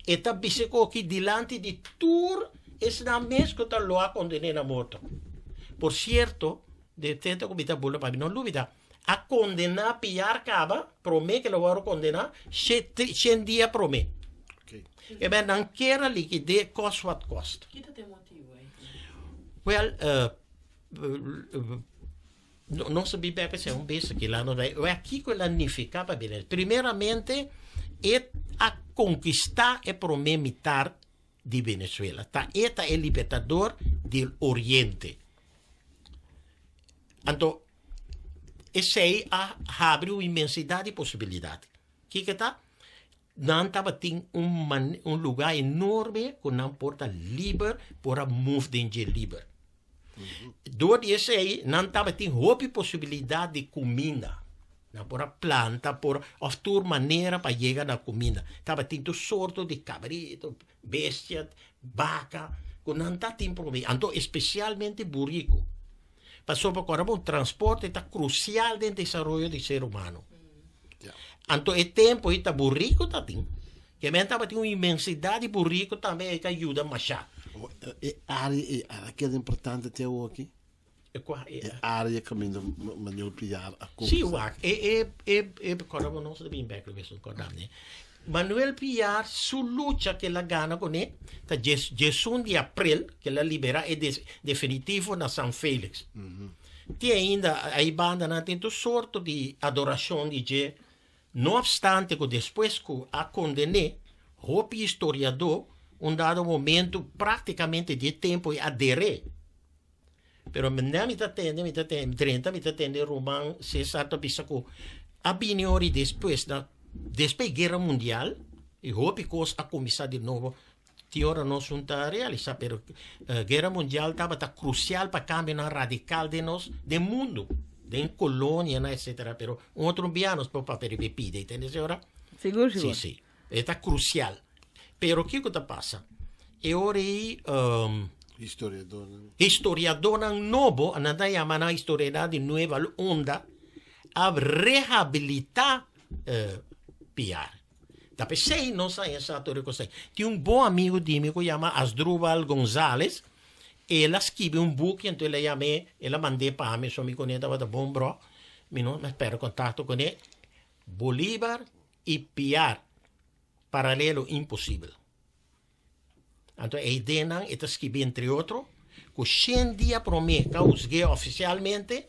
e ta bisa ku aki dilanti di tur esnan mes ku ta lo a kondené na morto. Por sierto, de tenta ku mi ta bula pa mi no lubida, a kondená Piar kaba promé ke lo wòrdu kondená shen dia promé. E men nan kier a likid'é kost wat kost. Kita ta e motibu ei? Wel, nos a bin bek esei un bes aki la nos bai wak kiko el a nifiká pa Venezuela. Primeramente e a konkistá e promé mitar di Venezuela. Ta e ta e libertador del oriente. Anto esei a habri un inmensidat di posibilidat. Kiko ta? Nan tabatin un man un lugá enorme ku nan por ta liber, por a move den dje liber. Dor di esei nan tabatin hopi posibilidat di kuminda. Nan por a planta por òf tur manera pa yega na kuminda. Tabatin tur sorto di kabrito, bestia, baka ku nan tatin promé. Anto espesialmente buriku. Pasobra ku ora bo transporte ta krusial den desaroyo di ser humano. Anto e tempo ei ta buriku ta tin. Ke men tabatin un inmensidat di buriku tambe ei ta yuda mashá. E área ei a keda importante te awoki? E kua? E área kaminda Manuel Piar a kumsa. Sí, wak. E e e e kòrda bo nos ta bin bèk riba esun kòrda mi. Manuel Piar su lucha ke el a gana kuné ta diesun di aprel ke el a liberá e definitivo na San Felix. Te ainda ai bandanan tin tur sorto di adorashon di dje, no opstante ku despues ku a kondené hopi historiadó un dado momento praktikamente di e tempu ei a der'é. Pero mende mi ta tende, mi ta tende, drenta mi ta tende ruman Cesar ta bisa ku a bini ora i despues na despues guera mundial i hopi kos a kuminsá di nobo Ti ora nos un ta realisa, pero Guera Mundial tabata crucial pa cambionan radical den nos, den mundo, den colonianan, etcetera. Pero un otro bia nos por papia riba e pida, entende señora? Sigur, sigur. Sí, sí. E ta crucial. Pero kico ta pasa? E ora ei Historiadornan. Historiadornan nobo, nan ta yama nan historiadornan di nueva onda, a rehabilita Piar. Ta p'esei nos a haña sa tur e kos ei. Tin un bon amigu di mi ku yama Asdrubal Gonzales, el a skibi un buki anto el a yam'é, el a mand'é pa mi, so mi kuné tabata bon bro, mi no a pèrdè kontakto kuné, Bolívar i Piar, paralelo imposibel. Anto e ideanan e ta skibi entre otro ku shen dia promé ku a husg'é ofisialmente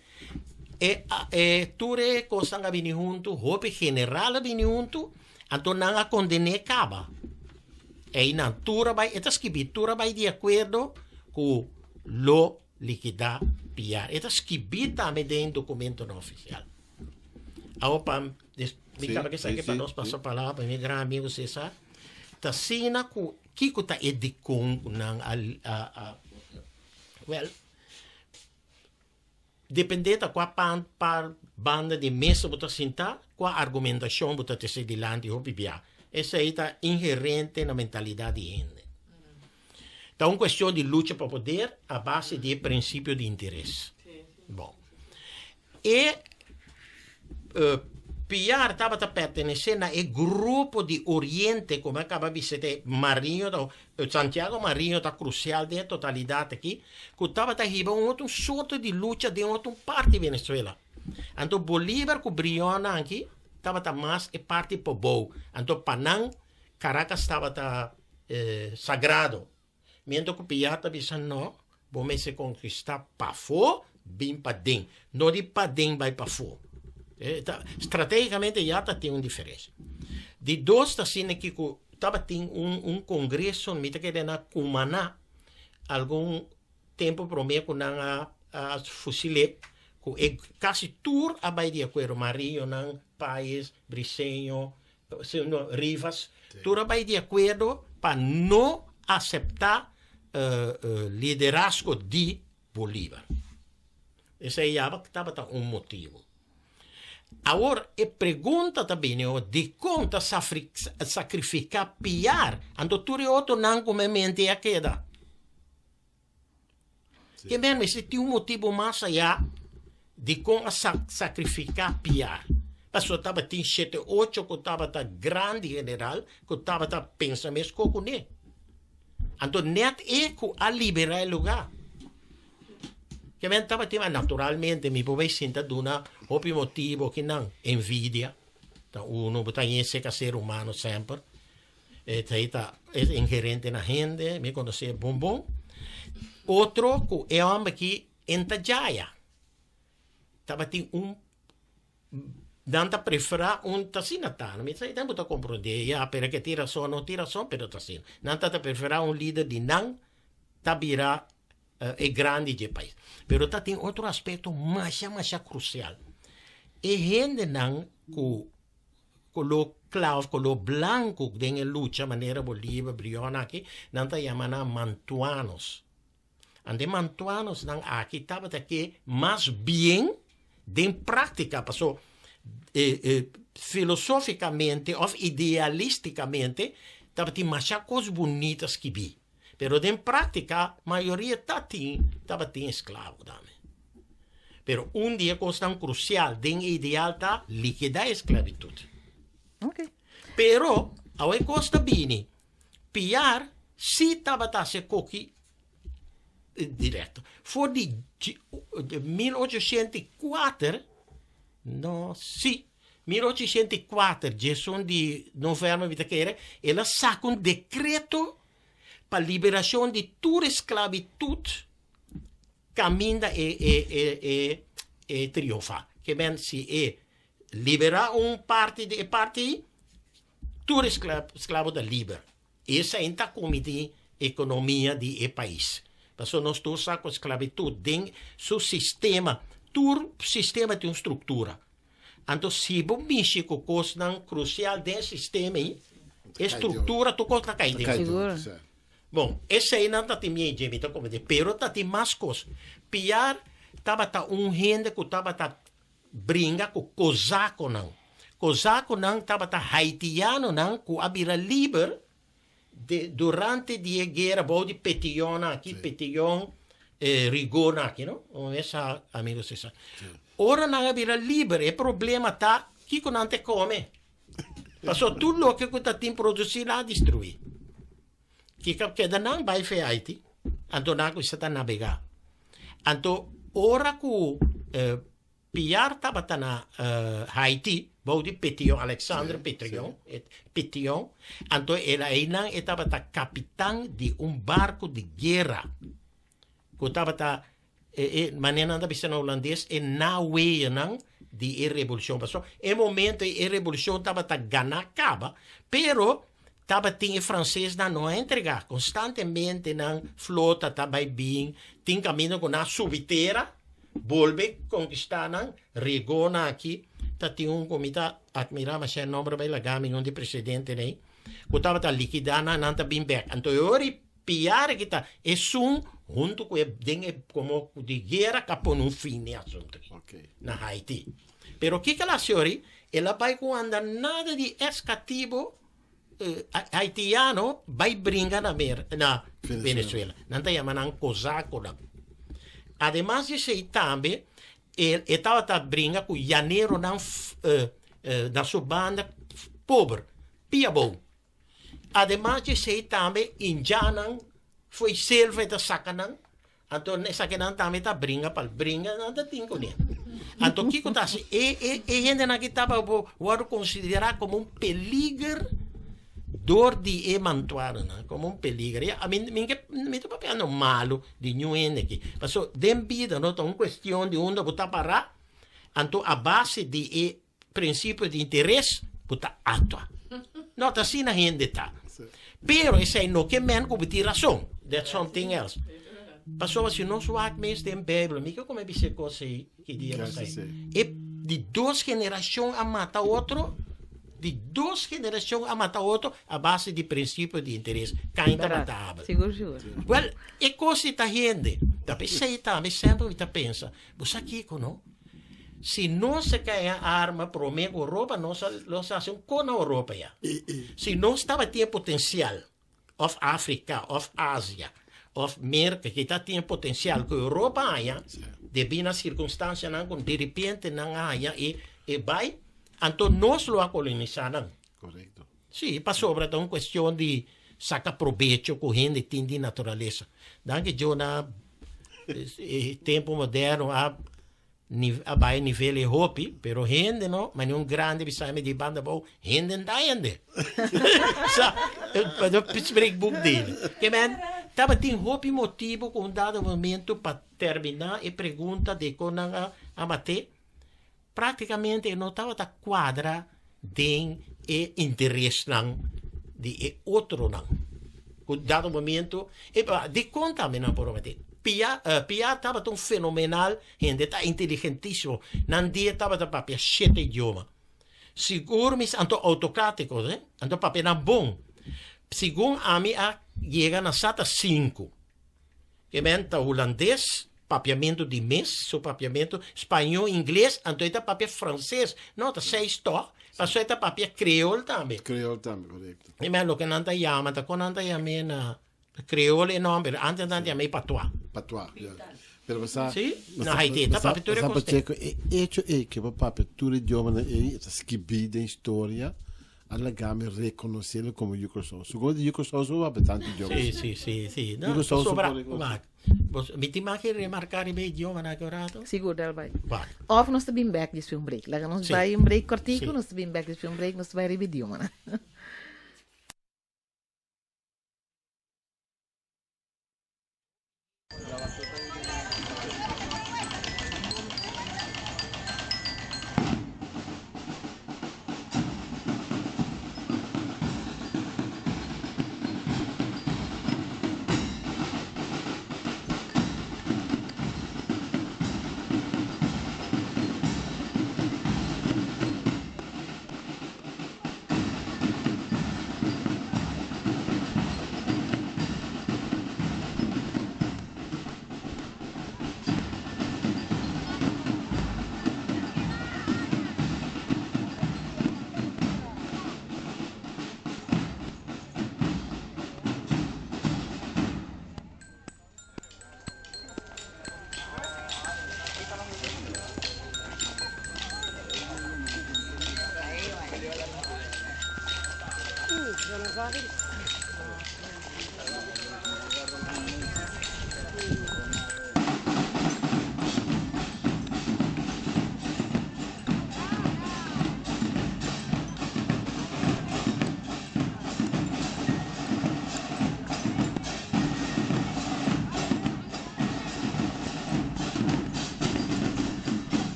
e e tur e kosnan a bini huntu, hopi general a bini huntu, anto nan a konden'é kaba. Einan tur a bai, e ta skibi, tur a bai di akuerdo ku lo likidá Piar. E ta skibí tambe den dokumentonan ofisial. Awo pa mi kaba ke esaki pa nos pasa palabra pa mi gran amigo Cesar. Ta asina ku kiko ta e dikon ku nan a a well depende ta kua pan pa banda di mesa bo ta sinta kua argumentashon bo ta trese dilanti hopi bia. Esei ta inherente na mentalidat di hende. Ta un kuestion di lucha pa poder a base di e prinsipio di interes. Bon. E Piar tabata pertenesé na e grupo di Oriente, komo a kaba bisa te Mariño ta, Santiago Mariño ta krusial den e totalidat aki, ku tabata hiba un otro sorto di lucha den otro parti di Venezuela. Anto Bolívar ku Brion aki tabata mas e parti pobou. Anto pa nan Caracas tabata sagrado. Mientras ku Piar ta bisa no, bo mester konkistá pafó bin paden, no di paden bai pafó. Ta, stratégikamente ya ta tin un diferensia. Di dos ta asina ki ku tabatin un un kongreso, mi ta kere na Cumaná, algun tempu promé ku nan a a fusil'é, ku e kasi tur a bai di akuerdo, Mariñonan, Paez, Briceño, no, Rivas, tur a bai di akuerdo pa no aseptá liderazgo di Bolívar. Esei ya tabata un motibu. Awor e pregunta ta bini o dikon ta sakrifiká Piar anto tur e otronan ku men mente a keda? Ke men mester tin un motibu mas ayá dikon a sakrifiká Piar. Pasobra tabatin shete ocho ku tabata grandi general ku tabata pensa meskos kuné. Anto nèt e ku a liberá e lugá. Ke men tabatin, naturalmente mi por bai sinta duna hopi motibu kinan, envidia ta uno, bo ta yese ka ser humano semper. E ta e inherente na hende, mi konosé bon bon. Otro ku e hòmber aki en ta djaya. Tabatin un nan ta preferá un ta asina ta, mi sa bo ta komprondé ya, pero ke tin rason no tin rason pero ta asina. Nan ta ta preferá un lider di nan ta bira e grandi dje pais. Pero ta tin otro aspekto masha masha krusial. E hendenan ku Koló kla òf koló blanku den e lucha manera Bolívar, Brion aki, nan ta yama nan mantuanos. Ante e mantuanosnan aki tabata ke mas bien den práktika, paso filosófikamente òf idealístikamente tabatin masha kos bunita skibí, pero den práktika mayoria tatin tabatin esklabo tambe. Pero un di e kosnan krusial den e ideal ta likidá e sklabitut. Okay. Pero, awe e kos ta bini, Piar si tabata hasi koki direkto. For di 1804, no, si, 1804, djesun di novèmber mi ta kere, el a saka un dekreto pa liberashon di tur e sklabitut Caminda e e e e e triunfa. Ke men si e libera un parti di e parti, tur esclavo ta liber. Esei ta comiti economia di e pais. Pasobra nos tur sa cu esclavitud den su sistema, tur sistema tin un structura. Anto si bo mishi cu cosnan crucial den e sistema ei, e structura tur cos ta cay den. Sigur. Bon, eseinan ta tin mi dje mi ta komprendé, pero ta tin mas kos. Piar tabata un hende ku tabata bringa ku kozakonan. Kozakonan tabata haitianonan ku a bira liber de durante di e guera bou di Petillonnan aki, Petillon, Rigaud nan aki, no? Esa amigo Cesar. Ora nan a bira liber, e problema ta kiko nan ta kome. Paso tur loke ku ta tin produsí nan a destruí. Kiko keda nan bai fe Haiti, anto nan a kuminsá ta nabegá. Anto ora ku Piar tabata na Haiti bou di Petion, Alexandre Petion, Petion, anto el einan e tabata kapitan di un barku di guera ku tabata e manera nan ta bisa na hulandes e naweenan di e revolushon. Pasobra e momento ei e revolushon tabata gana kaba, pero tabatin e fransesnan no a entregá. Konstantemente nan flota ta bai bin, tin kaminda ku nan a subi tera, bolbe konkistá nan. Regona aki ta tin un ku mi ta atmirá masha e nòmber bai laga mi, un di presidentenan ei, ku tabata likidá nan, nan ta bin bèk. Anto e ora ei Piar ki ta esun huntu ku e den e komo di guera ka pone un fin den asuntu aki na Haiti. Pero kiko el a hasi ori? El a bai ku anda nada di ex katibo haitiano bai bringa na Mer na Venezuela. Nan ta yama nan kozakonan. Ademas di esei tambe e e tabata bringa ku yaneronan na su banda pober, pia bou. Ademas di esei tambe indiannan fo'i selva e ta saka nan, anto esakinan tambe ta bringa pa bringa nan ta tin kuné. Anto kiko ta hasi? E e e hendenan aki tabata por wòrdu konsiderá komo un peliger dor di e mantuanonan, komo un peliger. Ya, mi mi ke mi ta papiando malu di niun hende aki, pasobra den bida no ta un kuestion di unda bo ta pará, anto a base di e Principio di interes bo ta actua. No ta asina hende ta. Pero esei no ke men ku bo tin rason. That's something else. Pasobra si nos wak mes den Bijbel, mi ke kome bisa e kos ei ki dia nos ei. E di dos generashon a mata otro, di dos generashon a mata otro a base di principio di interes. Kain ta mata Abel. Sigur, sigur. Wel, e kos ei ta hende. Ta p'esei tambe semper mi ta pensa, bo sa kiko no? Si nos a kai a arma prome ku Europa, nos a nos a hasi un ko na Europa ya. Si nos tabatin e potensial, òf Afrika, òf Asia, òf Merka, ki ta tin e potensial ku Europa haña, debí na sirkunstansianan ku diripiente nan a haña i e bai, anto nos lo a kolonisá nan. Korekto. Sí, pasobra ta un kuestion di saka probecho ku hende tin di naturalesa. Danki Dios na e tempu moderno a a bai nivel e hopi, pero hende no, ma un grande bisa mi di banda bou, hende nta hende. Sa, spreek boek dele. Ke men, tabatin hopi motibo ku un dado momento pa termina e pregunta de kon nan a a mat'é, Práktikamente e no tabata kuadra den e interesnan di e otronan. Ku dado momento, e dikon tambe nan por mete? Pia, Pia tabata un fenomenal hende, ta inteligentísimo. Nan dia tabata papia shete idioma. Sigur mis anto outokratiko, eh? Anto papia nan bon. Segun ami a yega na sa ta sinku. E men ta hulandes, papiamentu di mes, su papiamentu, spañó, ingles, anto e ta papia franses. No, ta seis tòg, pasobra e ta papia kreol tambe. Kreol tambe, korekto. E men loke nan ta yama, ta kon nan ta yam'é na kreol e nòmber, antes nan ta yam'é patois. Patois, ya. Pero bo sa, Sí, na Haiti e ta papia tur e bo sa kos te. Pacheco, e echo ei ke bo papia tur idiomanan ei, e ta skibí den historia. A laga mi rekonosé komo yu Kòrsou. Sugo di yu Kòrsou su papia tantu idioma. Sí, sí, sí, sí. Yu Kòrsou su Sobra, por rekonosé. wak. Bos, mi tin mas ke remarká riba e idiomanan aki un rato? Sigur, dal bai. Wak. Òf nos ta bin bèk despues un break. Laga nos Sí. bai un break kòrtiku, Sí. nos ta bin bèk despues un break, nos ta bai riba idiomanan.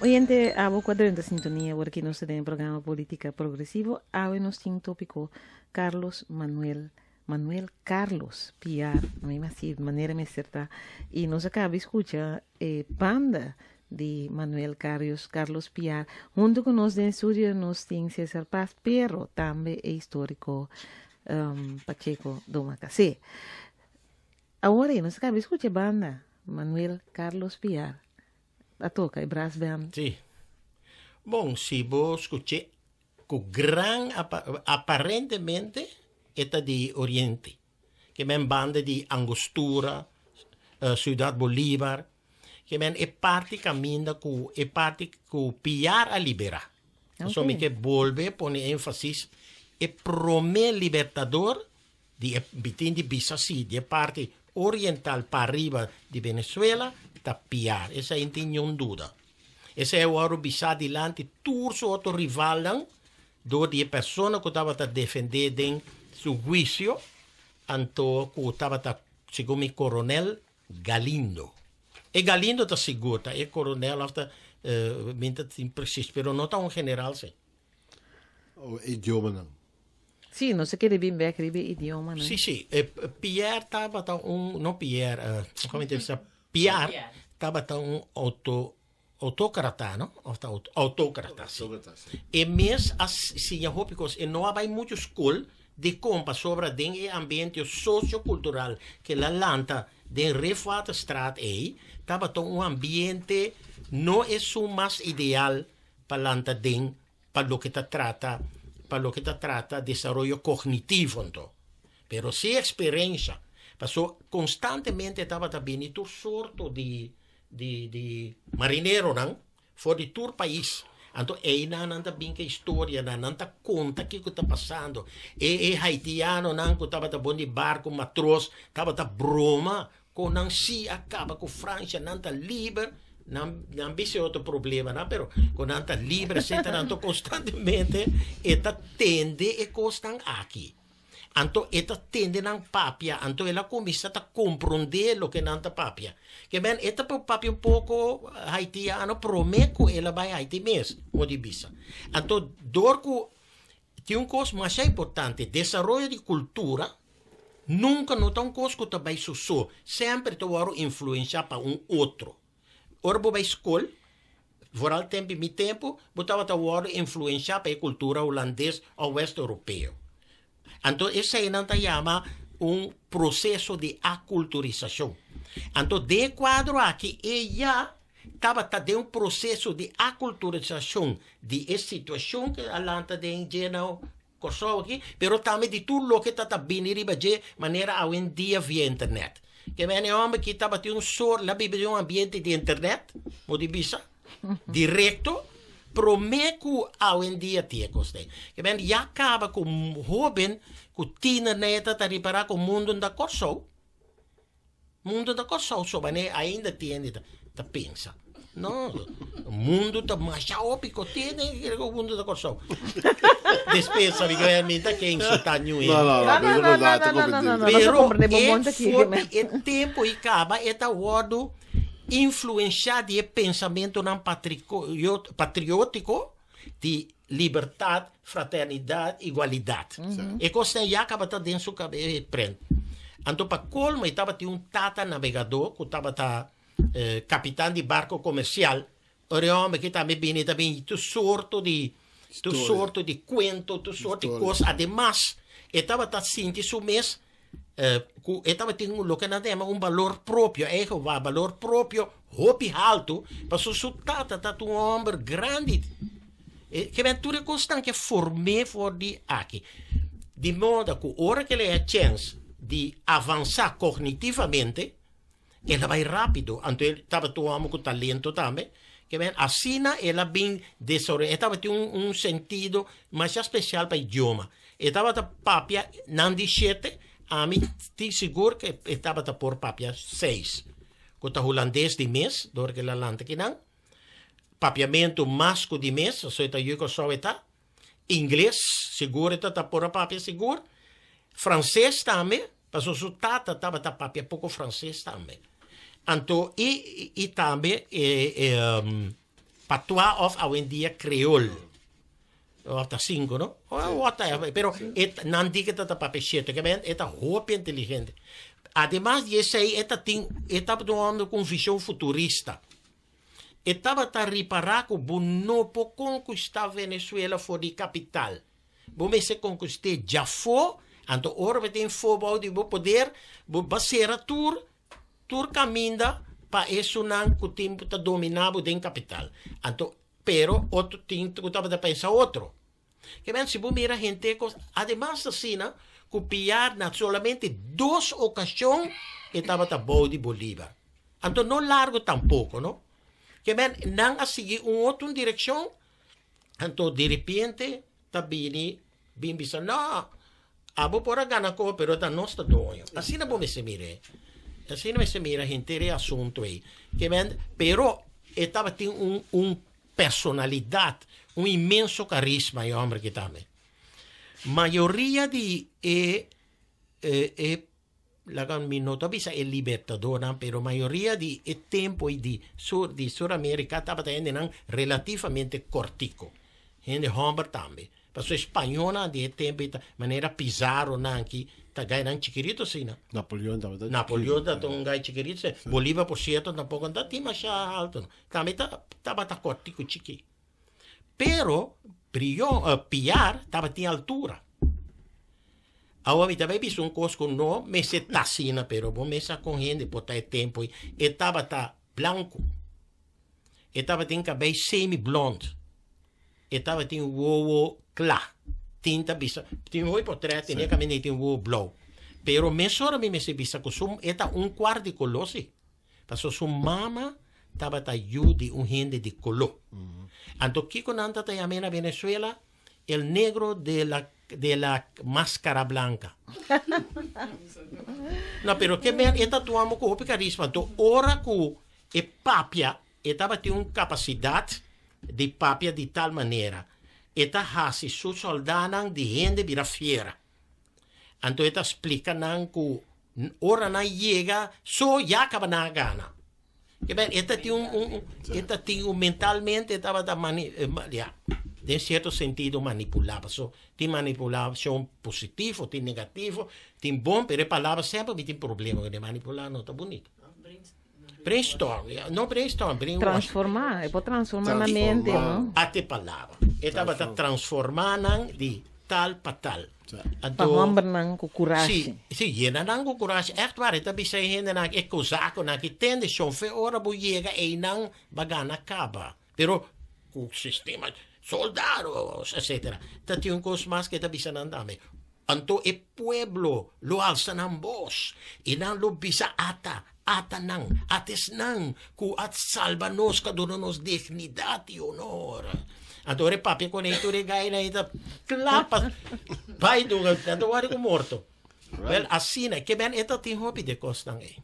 Oyente, abo ku a drenta sintonia awor ki nos ta den e programa Politica Progresivo. Awe nos tin tópiko Carlos Manuel Manuel Carlos Piar, mi masi manera mester ta. I nos a kaba di skucha e banda di Manuel Carlos Carlos Piar. Hunto ku nos den studio nos tin Cesar Paz, pero tambe e historico Pacheco Domacassé. Awor ei nos a kaba di skucha e banda Manuel Carlos Piar a toka e brass band. Sí. Bon, si bo skuch'é ku gran aparentemente e ta di Oriente, ke men banda di Angostura, Ciudad Bolívar, ke men e parti kaminda ku e parti ku Piar a liberá. Pasobra mi ke bolbe pone énfasis, e promé libertador di e bitin di bisa si di e parti oriental pa ariba di Venezuela ta Piar. Esei no tin niun duda. Esei a wòrdu bisá dilanti tur su otro rivalnan dor di e persona ku tabata defendé den su huisio, anto ku tabata segun mi koronel Galindo. E Galindo ta sigur ta e koronel òf ta mi ta tin presis pero no ta un general si. O idiomanan. Sí, nos a kere bin bek riba e idiomanan. Sí, sí. E Pierre tabata un, no Pierre, como te bisa, Piar tabata un auto, autócrata, no? Of ta auto, autócrata, sí. Autócrata, sí. E mes a siña hopi cos. E no a bai mucho school dicon pasobra den e ambiente sociocultural ke el a lanta den Rifwaterstraat ei, tabata un ambiente no esun mas ideal pa lanta den pa loke ta trata pa loke ta trata desaroyo kognitivo anto. Pero si eksperensha, paso konstantemente tabata bini tur sorto di di di marineronan for di tur pais. Anto einan nan ta bin ku e historianan, nan ta konta kiko ta pasando. E e haitianonan ku tabata bon di barko matros tabata broma Con nan si a caba cu Francia, nan ta liber, nan, nan bisa e otro problemanan, pero con nan ta liber, etcetera, anto constantemente e ta tende e cosnan aki. Anto e ta tende nan papia, anto el a cuminsa ta compronde loke nan ta papia. Ke men e ta por papia un poco Haitiano prome cu el a bay Haiti mes, mo di bisa. Anto dor cu tin un cos masha importante, desaroyo di cultura. Nunka no ta un kos ku ta bai su so. Semper ta wòrdu influenshá pa un otro. Ora bo bai skol, vooral tempu mi tempu, bo tabata wòrdu influenshá pa e kultura hulandes òf west europeo. Anto eseinan ta yama un proseso di akulturisashon. Anto den e kuadro aki e ya tabata den un proseso di akulturisashon di e situashon ku a lanta den dje na Kòrsou aki, pero tambe di tur loke ta ta bini riba dje manera awendia via internet. Ke men e hòmber ki tabatin un sort, el a biba den un ambiente di internet, bo di bisa, direkto, promé ku awendia tin e kos ei. Ke men ya kaba ku hóben, ku tienernan e ta ta ripará ku mundu no ta Kòrsou. Mundu ta Kòrsou so manera ainda tin hende ta pensa. No, mundu ta masha hopi ku tin hende kere ku mundu ta Kòrsou. Despensa mi ku mi ta ke insultá niun hende. No, no, No, no, no, no, no, no, no, no, no Pero comprende e bon ta for di e tempu i kaba e ta wòrdu influenshá di e pensamentunan patriótiko di libertat, fraternidat, igualidat. E kosnan ya kaba ta den su kabe e prent. Anto pa kolmo e tabatin un tata nabegadó ku tabata kapitan di barko komersial. Ora e hòmber ki tambe bini ta bini tur sorto di tur sorto di kuento, tur sorto di kos. Ademas e tabata sinti su mes ku e tabatin loke nan ta yama un balor propio, eigen balor propio hopi haltu, pasobra su tata ta un hòmber grandi. Ke men tur e kosnan ke form'é for di aki. Di moda ku ora ku el a haña chèns di avansá kognitivamente, el a bai rápido. Anto el tabata un hòmber ku talento tambe. Ke men asina el a bin desaroyá. E tabatin un sentido masha spesial pa idioma. E tabata papia nan di shete, ami tin sigur ku e tabata por papia seis, ku ta hulandes di mes, dor ku el a lanta kinan. Papiamentu mas ku di mes, pasobra e ta yu Kòrsou e ta. Ingles, sigur e ta ta por a papia sigur. Franses tambe, pasobra su tata tabata papia poko franses tambe. Anto i i tambe e patois òf awendia kreol. Of ta sinku, no? Whatever. Pero e nan di ke ta ta papia shete, ke men e ta hopi inteligente. Ademas di esei e ta tin e tabata un hòmber ku un vishon futurista. E tabata ripará ku bo no por konkustá Venezuela for di kapital. Bo mester konkust'é djafó, anto ora bo tin fo bou di bo poder, bo ba sera tur tur kaminda pa esunnan ku tin ta dominá bo den kapital. Anto Pero otro tin ku tabata pensa otro. Ke men si bo mira hende kos, ademas asina ku Piar na solamente dos okashon e tabata bou di Bolívar. Anto no largo tampoko no. Ke men nan a sigui un otro un direkshon, anto diripiente ta bini bin bisa no, abo por a gana ko pero ta nos ta doño. Asina bo mester mir'é. Asina mester mira henter e asunto ei. Ke men, pero e tabatin un un personalidat, un inmenso karisma e hòmber aki tambe. Mayoria di e e e laga mi no ta bisa e libertadornan, pero mayoria di e tempo ei di sur di Sur Amerika tabata hendenan relativamente kòrtiko, hende hòmber tambe. Pasobra e spañónan di e tempo ei ta manera Pizarronan aki ta gainan chikirito asina. Napoleon tabata chikito. Napoleon tabata un gai chikirito asina. Bolívar por sierto tampoco no tabatin masha alto no. Tambe ta tabata kòrtiko chikí. Pero Brion, Piar tabatin altura. Awa mi ta bai bisa un kos ku no mester ta asina, pero bo mes sa kon hende por ta e tempu ei. E tabata blanku. E tabatin kabei semi blond. E tabatin wowo kla. Tin ta bisa, tin hopi portret tene kaminda e tin wowo blou. Pero mesora mi mester bisa ku su e ta un kuart di koló si. Pasobra su mama tabata yu di un hende di koló. Anto kiko nan ta ta yam'é na Venezuela? El negro de la de la máscara blanca. No, pero ke men e ta tuamo ku hopi karisma. Anto ora ku e papia, e tabatin un kapasidat di papia di tal manera, e ta hasi su sòldánan di hende bira fiera. Anto e ta splika nan ku ora nan yega so ya kaba nan a gana. Ke men e ta tin un, un, e ta tin un mentalmente e tabata mani, ya. Den sierto sentido manipulá, paso tin manipulashon positivo, tin negativo, tin bon, pero e palabra semper mi tin problema ku e manipulá no ta bunito. Brainstorm, ya, no brainstorm, brainwash. Transformá, e por transformá na mente, no? Ate palabra. E tabata transformá nan di tal pa tal. Pa hòmbernan ku kurashi. Si, si, yena nan ku kurashi. Ègt waar, e ta bisa e hendenan, e kozakonan ki tende, shofé ora bo yega einan bo a gana kaba. Pero ku sistema, soldados, etcetera. Ta tin un kos mas ku e ta bisa nan tambe. Anto e pueblo lo alsa nan bos i nan lo bisa ata, ata nan, ata esnan ku a salba nos, ku a duna nos dignidat i honor. Anto ora e papia ku nan tur e gainan ei ta kla pa bai duna, nan ta wòrdu ku morto. Wèl, asina, ke men e ta tin hopi di e kosnan ei.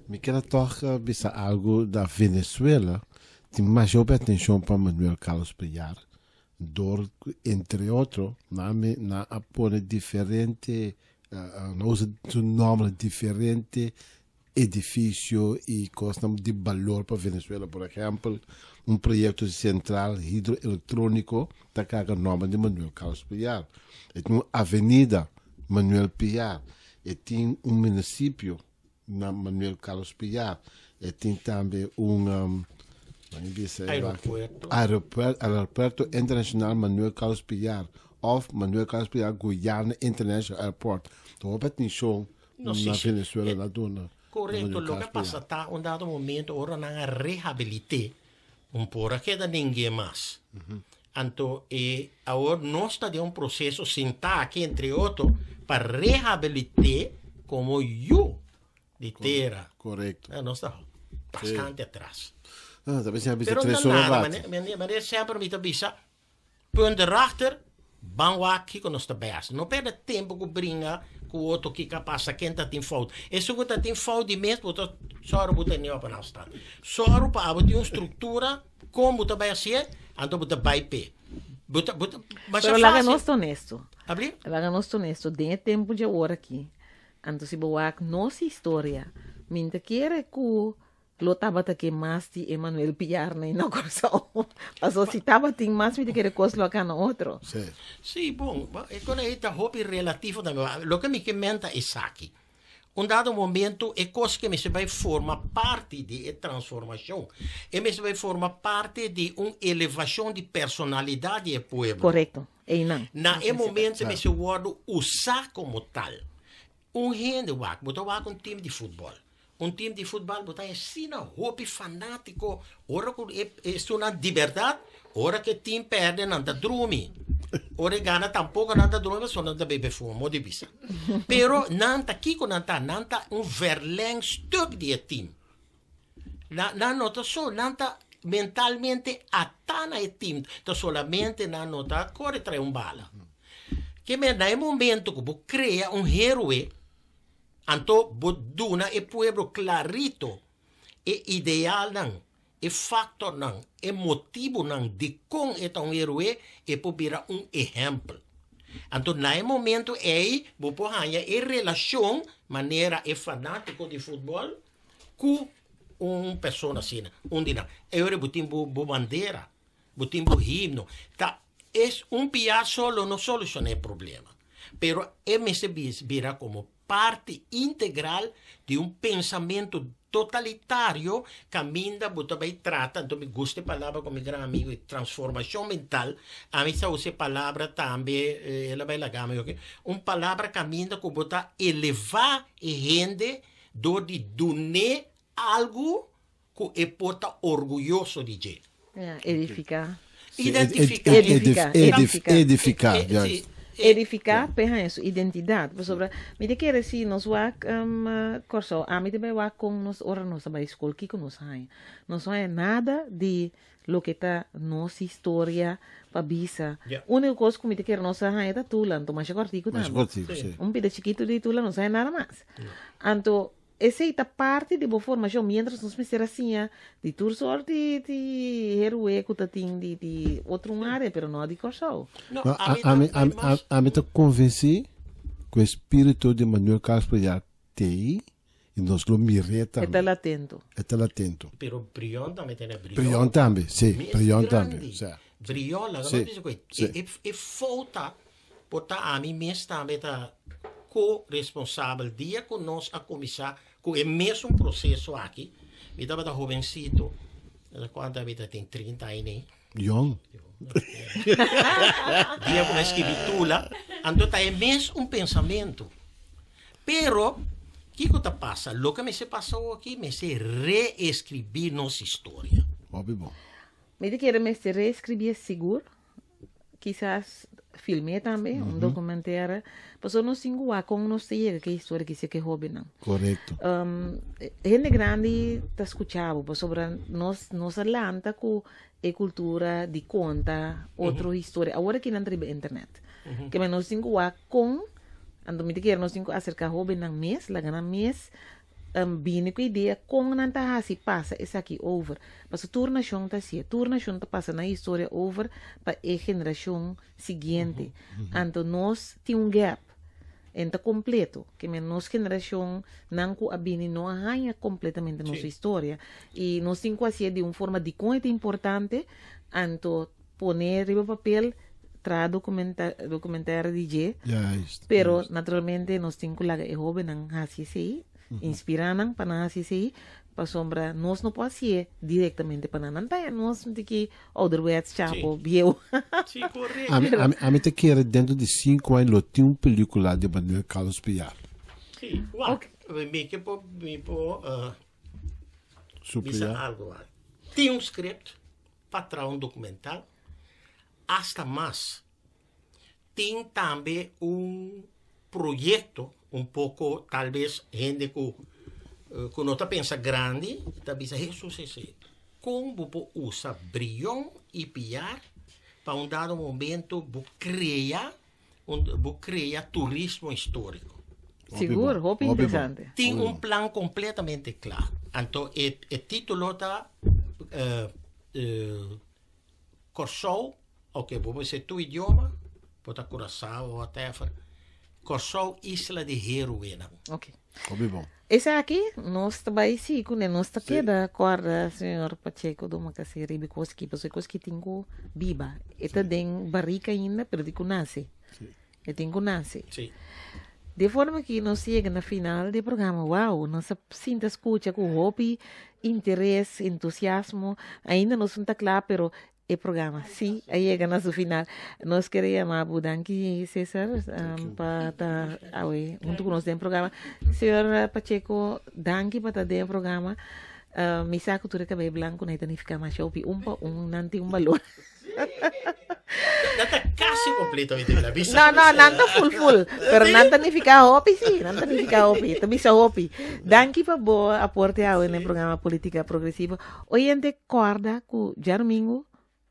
Mi keda tòg bisa algu da Venezuela tin masha hopi atenshon pa Manuel Carlos Piar dor ku entre otro nan mi nan a pone diferente nan usa su nòmber na diferente edifisio i kosnan di balor pa Venezuela. Por ehèmpel un proyekto di sentral hidroelektroniko ta karga nòmber di Manuel Carlos Piar. E tin un avenida Manuel Piar. E tin un munisipio na Manuel Carlos Piar. E tin tambe un um, bisa, aeropuerto. Aeropuerto, aeropuerto Internacional Manuel Carlos Piar of Manuel Carlos Piar Guyana International Airport. Então, hopi atención No, na sí, sí. Venezuela na duna. Correcto, Manuel lo que Carlos pasa Piar. ta un dado momento ora nan a rehabilité un por a keda ninguém mas. Anto e awor nos ta den un proceso sintá aki entre otro pa rehabilité como yu di tera. Correcto. Eh, nos ta bastante atras. Ah, ta bisa bisa Pero tres no horas nada, bate. mane, mane, mane semper mi ta bisa Punt erachter, ban wak kiko nos ta bes. No perde tempo ku bringa ku otro kiko a pasa, ken ta tin fout. Esun ku ta tin fout di mes bo ta sòru bo ta ni op een afstand. Sòru pa abo tin un struktura kon bo ta bai hasié, anto bo ta bai p'e. Bo ta, bo ta, masha Pero laga fásil. nos ta honesto. Abri? Laga nos ta honesto, den e tempu dje ora aki, anto si bo wak nos historia, mi ta kere ku Lo tabata ke mas di Emanuel Piar na na Kòrsou. Paso si tabatin mas mi ta kere kos lo a kana otro. Sí. Sí, bon, e kon ei ta hopi relativo tambe. Loke mi ke menta esaki. Un dado momento e kos ke mester bai forma parti di e transformashon, e mester bai forma parti di un elevashon di personalidat di e pueblo. Korekto, einan. Na e momento e mester wòrdu usá komo tal. Un hende wak, bo ta wak un tim di futbòl. Un tim di futbal bo ta asina hopi fanátiko ora ku e esunnan di bèrdat, ora ku e tim pèrdè nan ta drumi. Ora e gana tampoko nan ta drumi pasobra nan ta bebe fumo di bisa. Pero nan ta kiko nan ta? Nan ta un verlengstuk di e tim. Nan nan no ta so, nan ta mentalmente atá na e tim, ta solamente nan no ta kore trae un bala. Ke men na e momento ku bo krea un héroe, Anto bo duna e pueblo clarito e idealnan, e factornan, e motibonan dicon e ta un heroe, e por bira un ehempel. Anto na e momento ey bo por haya e relacion manera e fanatico di futbol cu un persona asina, un di nan. E ora bo tin bo bandera, Bo tin bo himno. Ta es un pia solo no soluciona e problema, pero e mester bira como parti integral di un pensamento totalitario caminda bo ta bay trata, anto mi gusta e palabra cu mi gran amigo e transformacion mental, ami sa usa e palabra tambe, el a bay laga mi oke, un palabra caminda cu bo ta eleva e hende door di dun'e algo Ku e por ta orguyoso di dje. Ja, edifiká. Identifiká. Edifiká. Edifiká. Edifiká, juist. Edifiká p'e haña su identidat. Pasobra mi ta kere si nos wak Kòrsou, ami ta bai wak kon nos ora nos a bai skol kiko nos haña. Nos no haña nada di loke ta nos historia pa bisa. Úniko kos ku mi ta kere nos a haña ta Tula, anto masha kòrtiku Masha tambe. kòrtiku, sí. Un pida chikitu di Tula nos haña nada mas. Anto Esei ta parti di bo formashon mientras nos mester a siña di tur sort di di heroe ku ta tin di di otro un área pero no di Kòrsou. No, No, ami ta ami, bai ami, mas. ami ta konvensí ku e spiritu di Manuel Carlos Piar t'ei i nos lo mir'é E ta tambe. latento. E ta latento. Pero Brion tambe tene Brion. Brion tambe, sí, Mes Brion tambe, grandi. o sea. Brion, laga nos bisa ku e e fouta por ta ami mes tambe ta ko-responsabel. Dia ku nos a kuminsá ku e mesun proseso aki, mi tabata hobensito, kuantu ami ta tin 30 aña nei. Yong. Dia ku mi a skibi Tula, anto ta e mes un pensamentu. Pero, kiko ta pasa? Loke mester pasa awoki, mester reeskribí nos historia. Hopi bon. Mi ta kere mester reescribié sigur, kisas filmé tambe, un documentaire, pasobra nos tin ku wak kon nos ta yega ku e historia ki seki hobennan. Korekto. Hende grandi ta skucha bo pasobra nos nos a lanta ku e kultura di konta otro historia. Awor aki nan ta riba internet. Ke men nos tin ku wak kon, anto mi ta kere nos tin ku aserká hobennan mes, laga nan mes bini ku idea kon nan ta hasi pasa esaki over. Pasobra tur nashon ta hasié, tur nashon ta pasa nan historia over pa e generashon siguiente. Anto nos tin un gap, en ta kompleto. Ke men nos generashon nan ku a bini no a haña kompletamente nos historia. I nos tin ku hasié di un forma dikon e ta importante, anto pone riba papel, traha documentaire di dje. Juist. Pero naturalmente nos tin ku laga e hobennan hasi esei, inspirá nan pa nan hasi esei, pasobra nos no por hasié direktamente pa nan. Nan ta nos un tiki ouderwets, chapo, bieu. Sí, korekto. Ami, ami, ami ta kere dentro di sinku aña lo tin un pelikula di Manuel Carlos Piar. Sí, wak, mi ke por, mi por bisa algu wak. Tin un script pa traha un documental, hasta mas. Tin tambe un proyecto, un poco tal vez hende cu cu no ta pensa grandi ta bisa Hesus ese, con bo por usa Brion y Piar pa un dado momento bo crea un bo crea turismo historico. Sigur, hopi interesante. Tin un plan completamente cla. Anto e e titulo ta Kòrsou, ok, bo por bisa tu idioma, por ta Curaçao o whatever. Kòrsou isla di héroenan. Ok. Hopi bon. Esaki nos ta bai si kuné nos ta keda kòrda señor Pacheco Domacassé riba e kos aki pasobra e kos aki tin ku biba. E ta den barika ainda pero tin ku nase. E tin ku nase. Sí. De forma ki nos yega na final di e programa, wow, nos a sinta skucha ku hopi interes, entusiasmo. Ainda nos no ta kla, pero e programa sí a yega na su final. Nos kere yama bo danki, Cesar, um, pa ta awe huntu ku nos den programa. Señor Pacheco, danki pa ta den programa. Uh, mi sa ku tur e kabei blanku na e ta nifiká masha hopi. Un pa un nan tin un balor. Nan ta casi completamente bla. Bisa No, no, nan ta full full. Pero nan ta nifica hopi, sí. Nan ta nifica hopi. Ta bisa hopi. Danki pa bo aporte awe den programa Politica Progresivo. Oyente, corda cu djadomingo,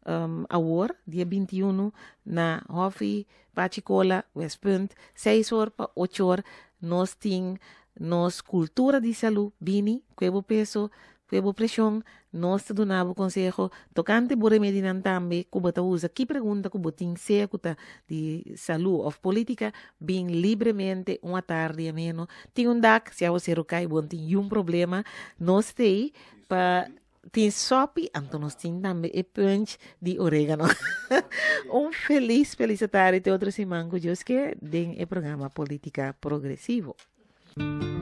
um, awor, dia 21, na Hofi Pachi Cola, Westpunt, 6 or pa 8 or, nos tin nos cultura di salud. Bini, cu e bo peso, Ku e bo preshon, nos ta duna bo konseho tokante bo remedinan tambe ku bo ta usa. Ki pregunta ku bo tin, sea ku ta di salú òf polítika, bin libremente un atardi ameno. Tin un dak, si awaseru kai bo no tin yun problema. Nos t'ei pa tin sòpi, anto nos tin tambe e punch di oregano. Un felis, felis atardi te otro siman ku Dios ke den e programa Polítika Progresivo.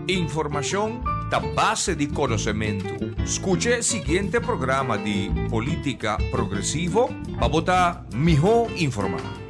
Informashon ta base di konosementu. Skucha e siguiente programa di Polítika Progresivo pa bo ta mihó informá.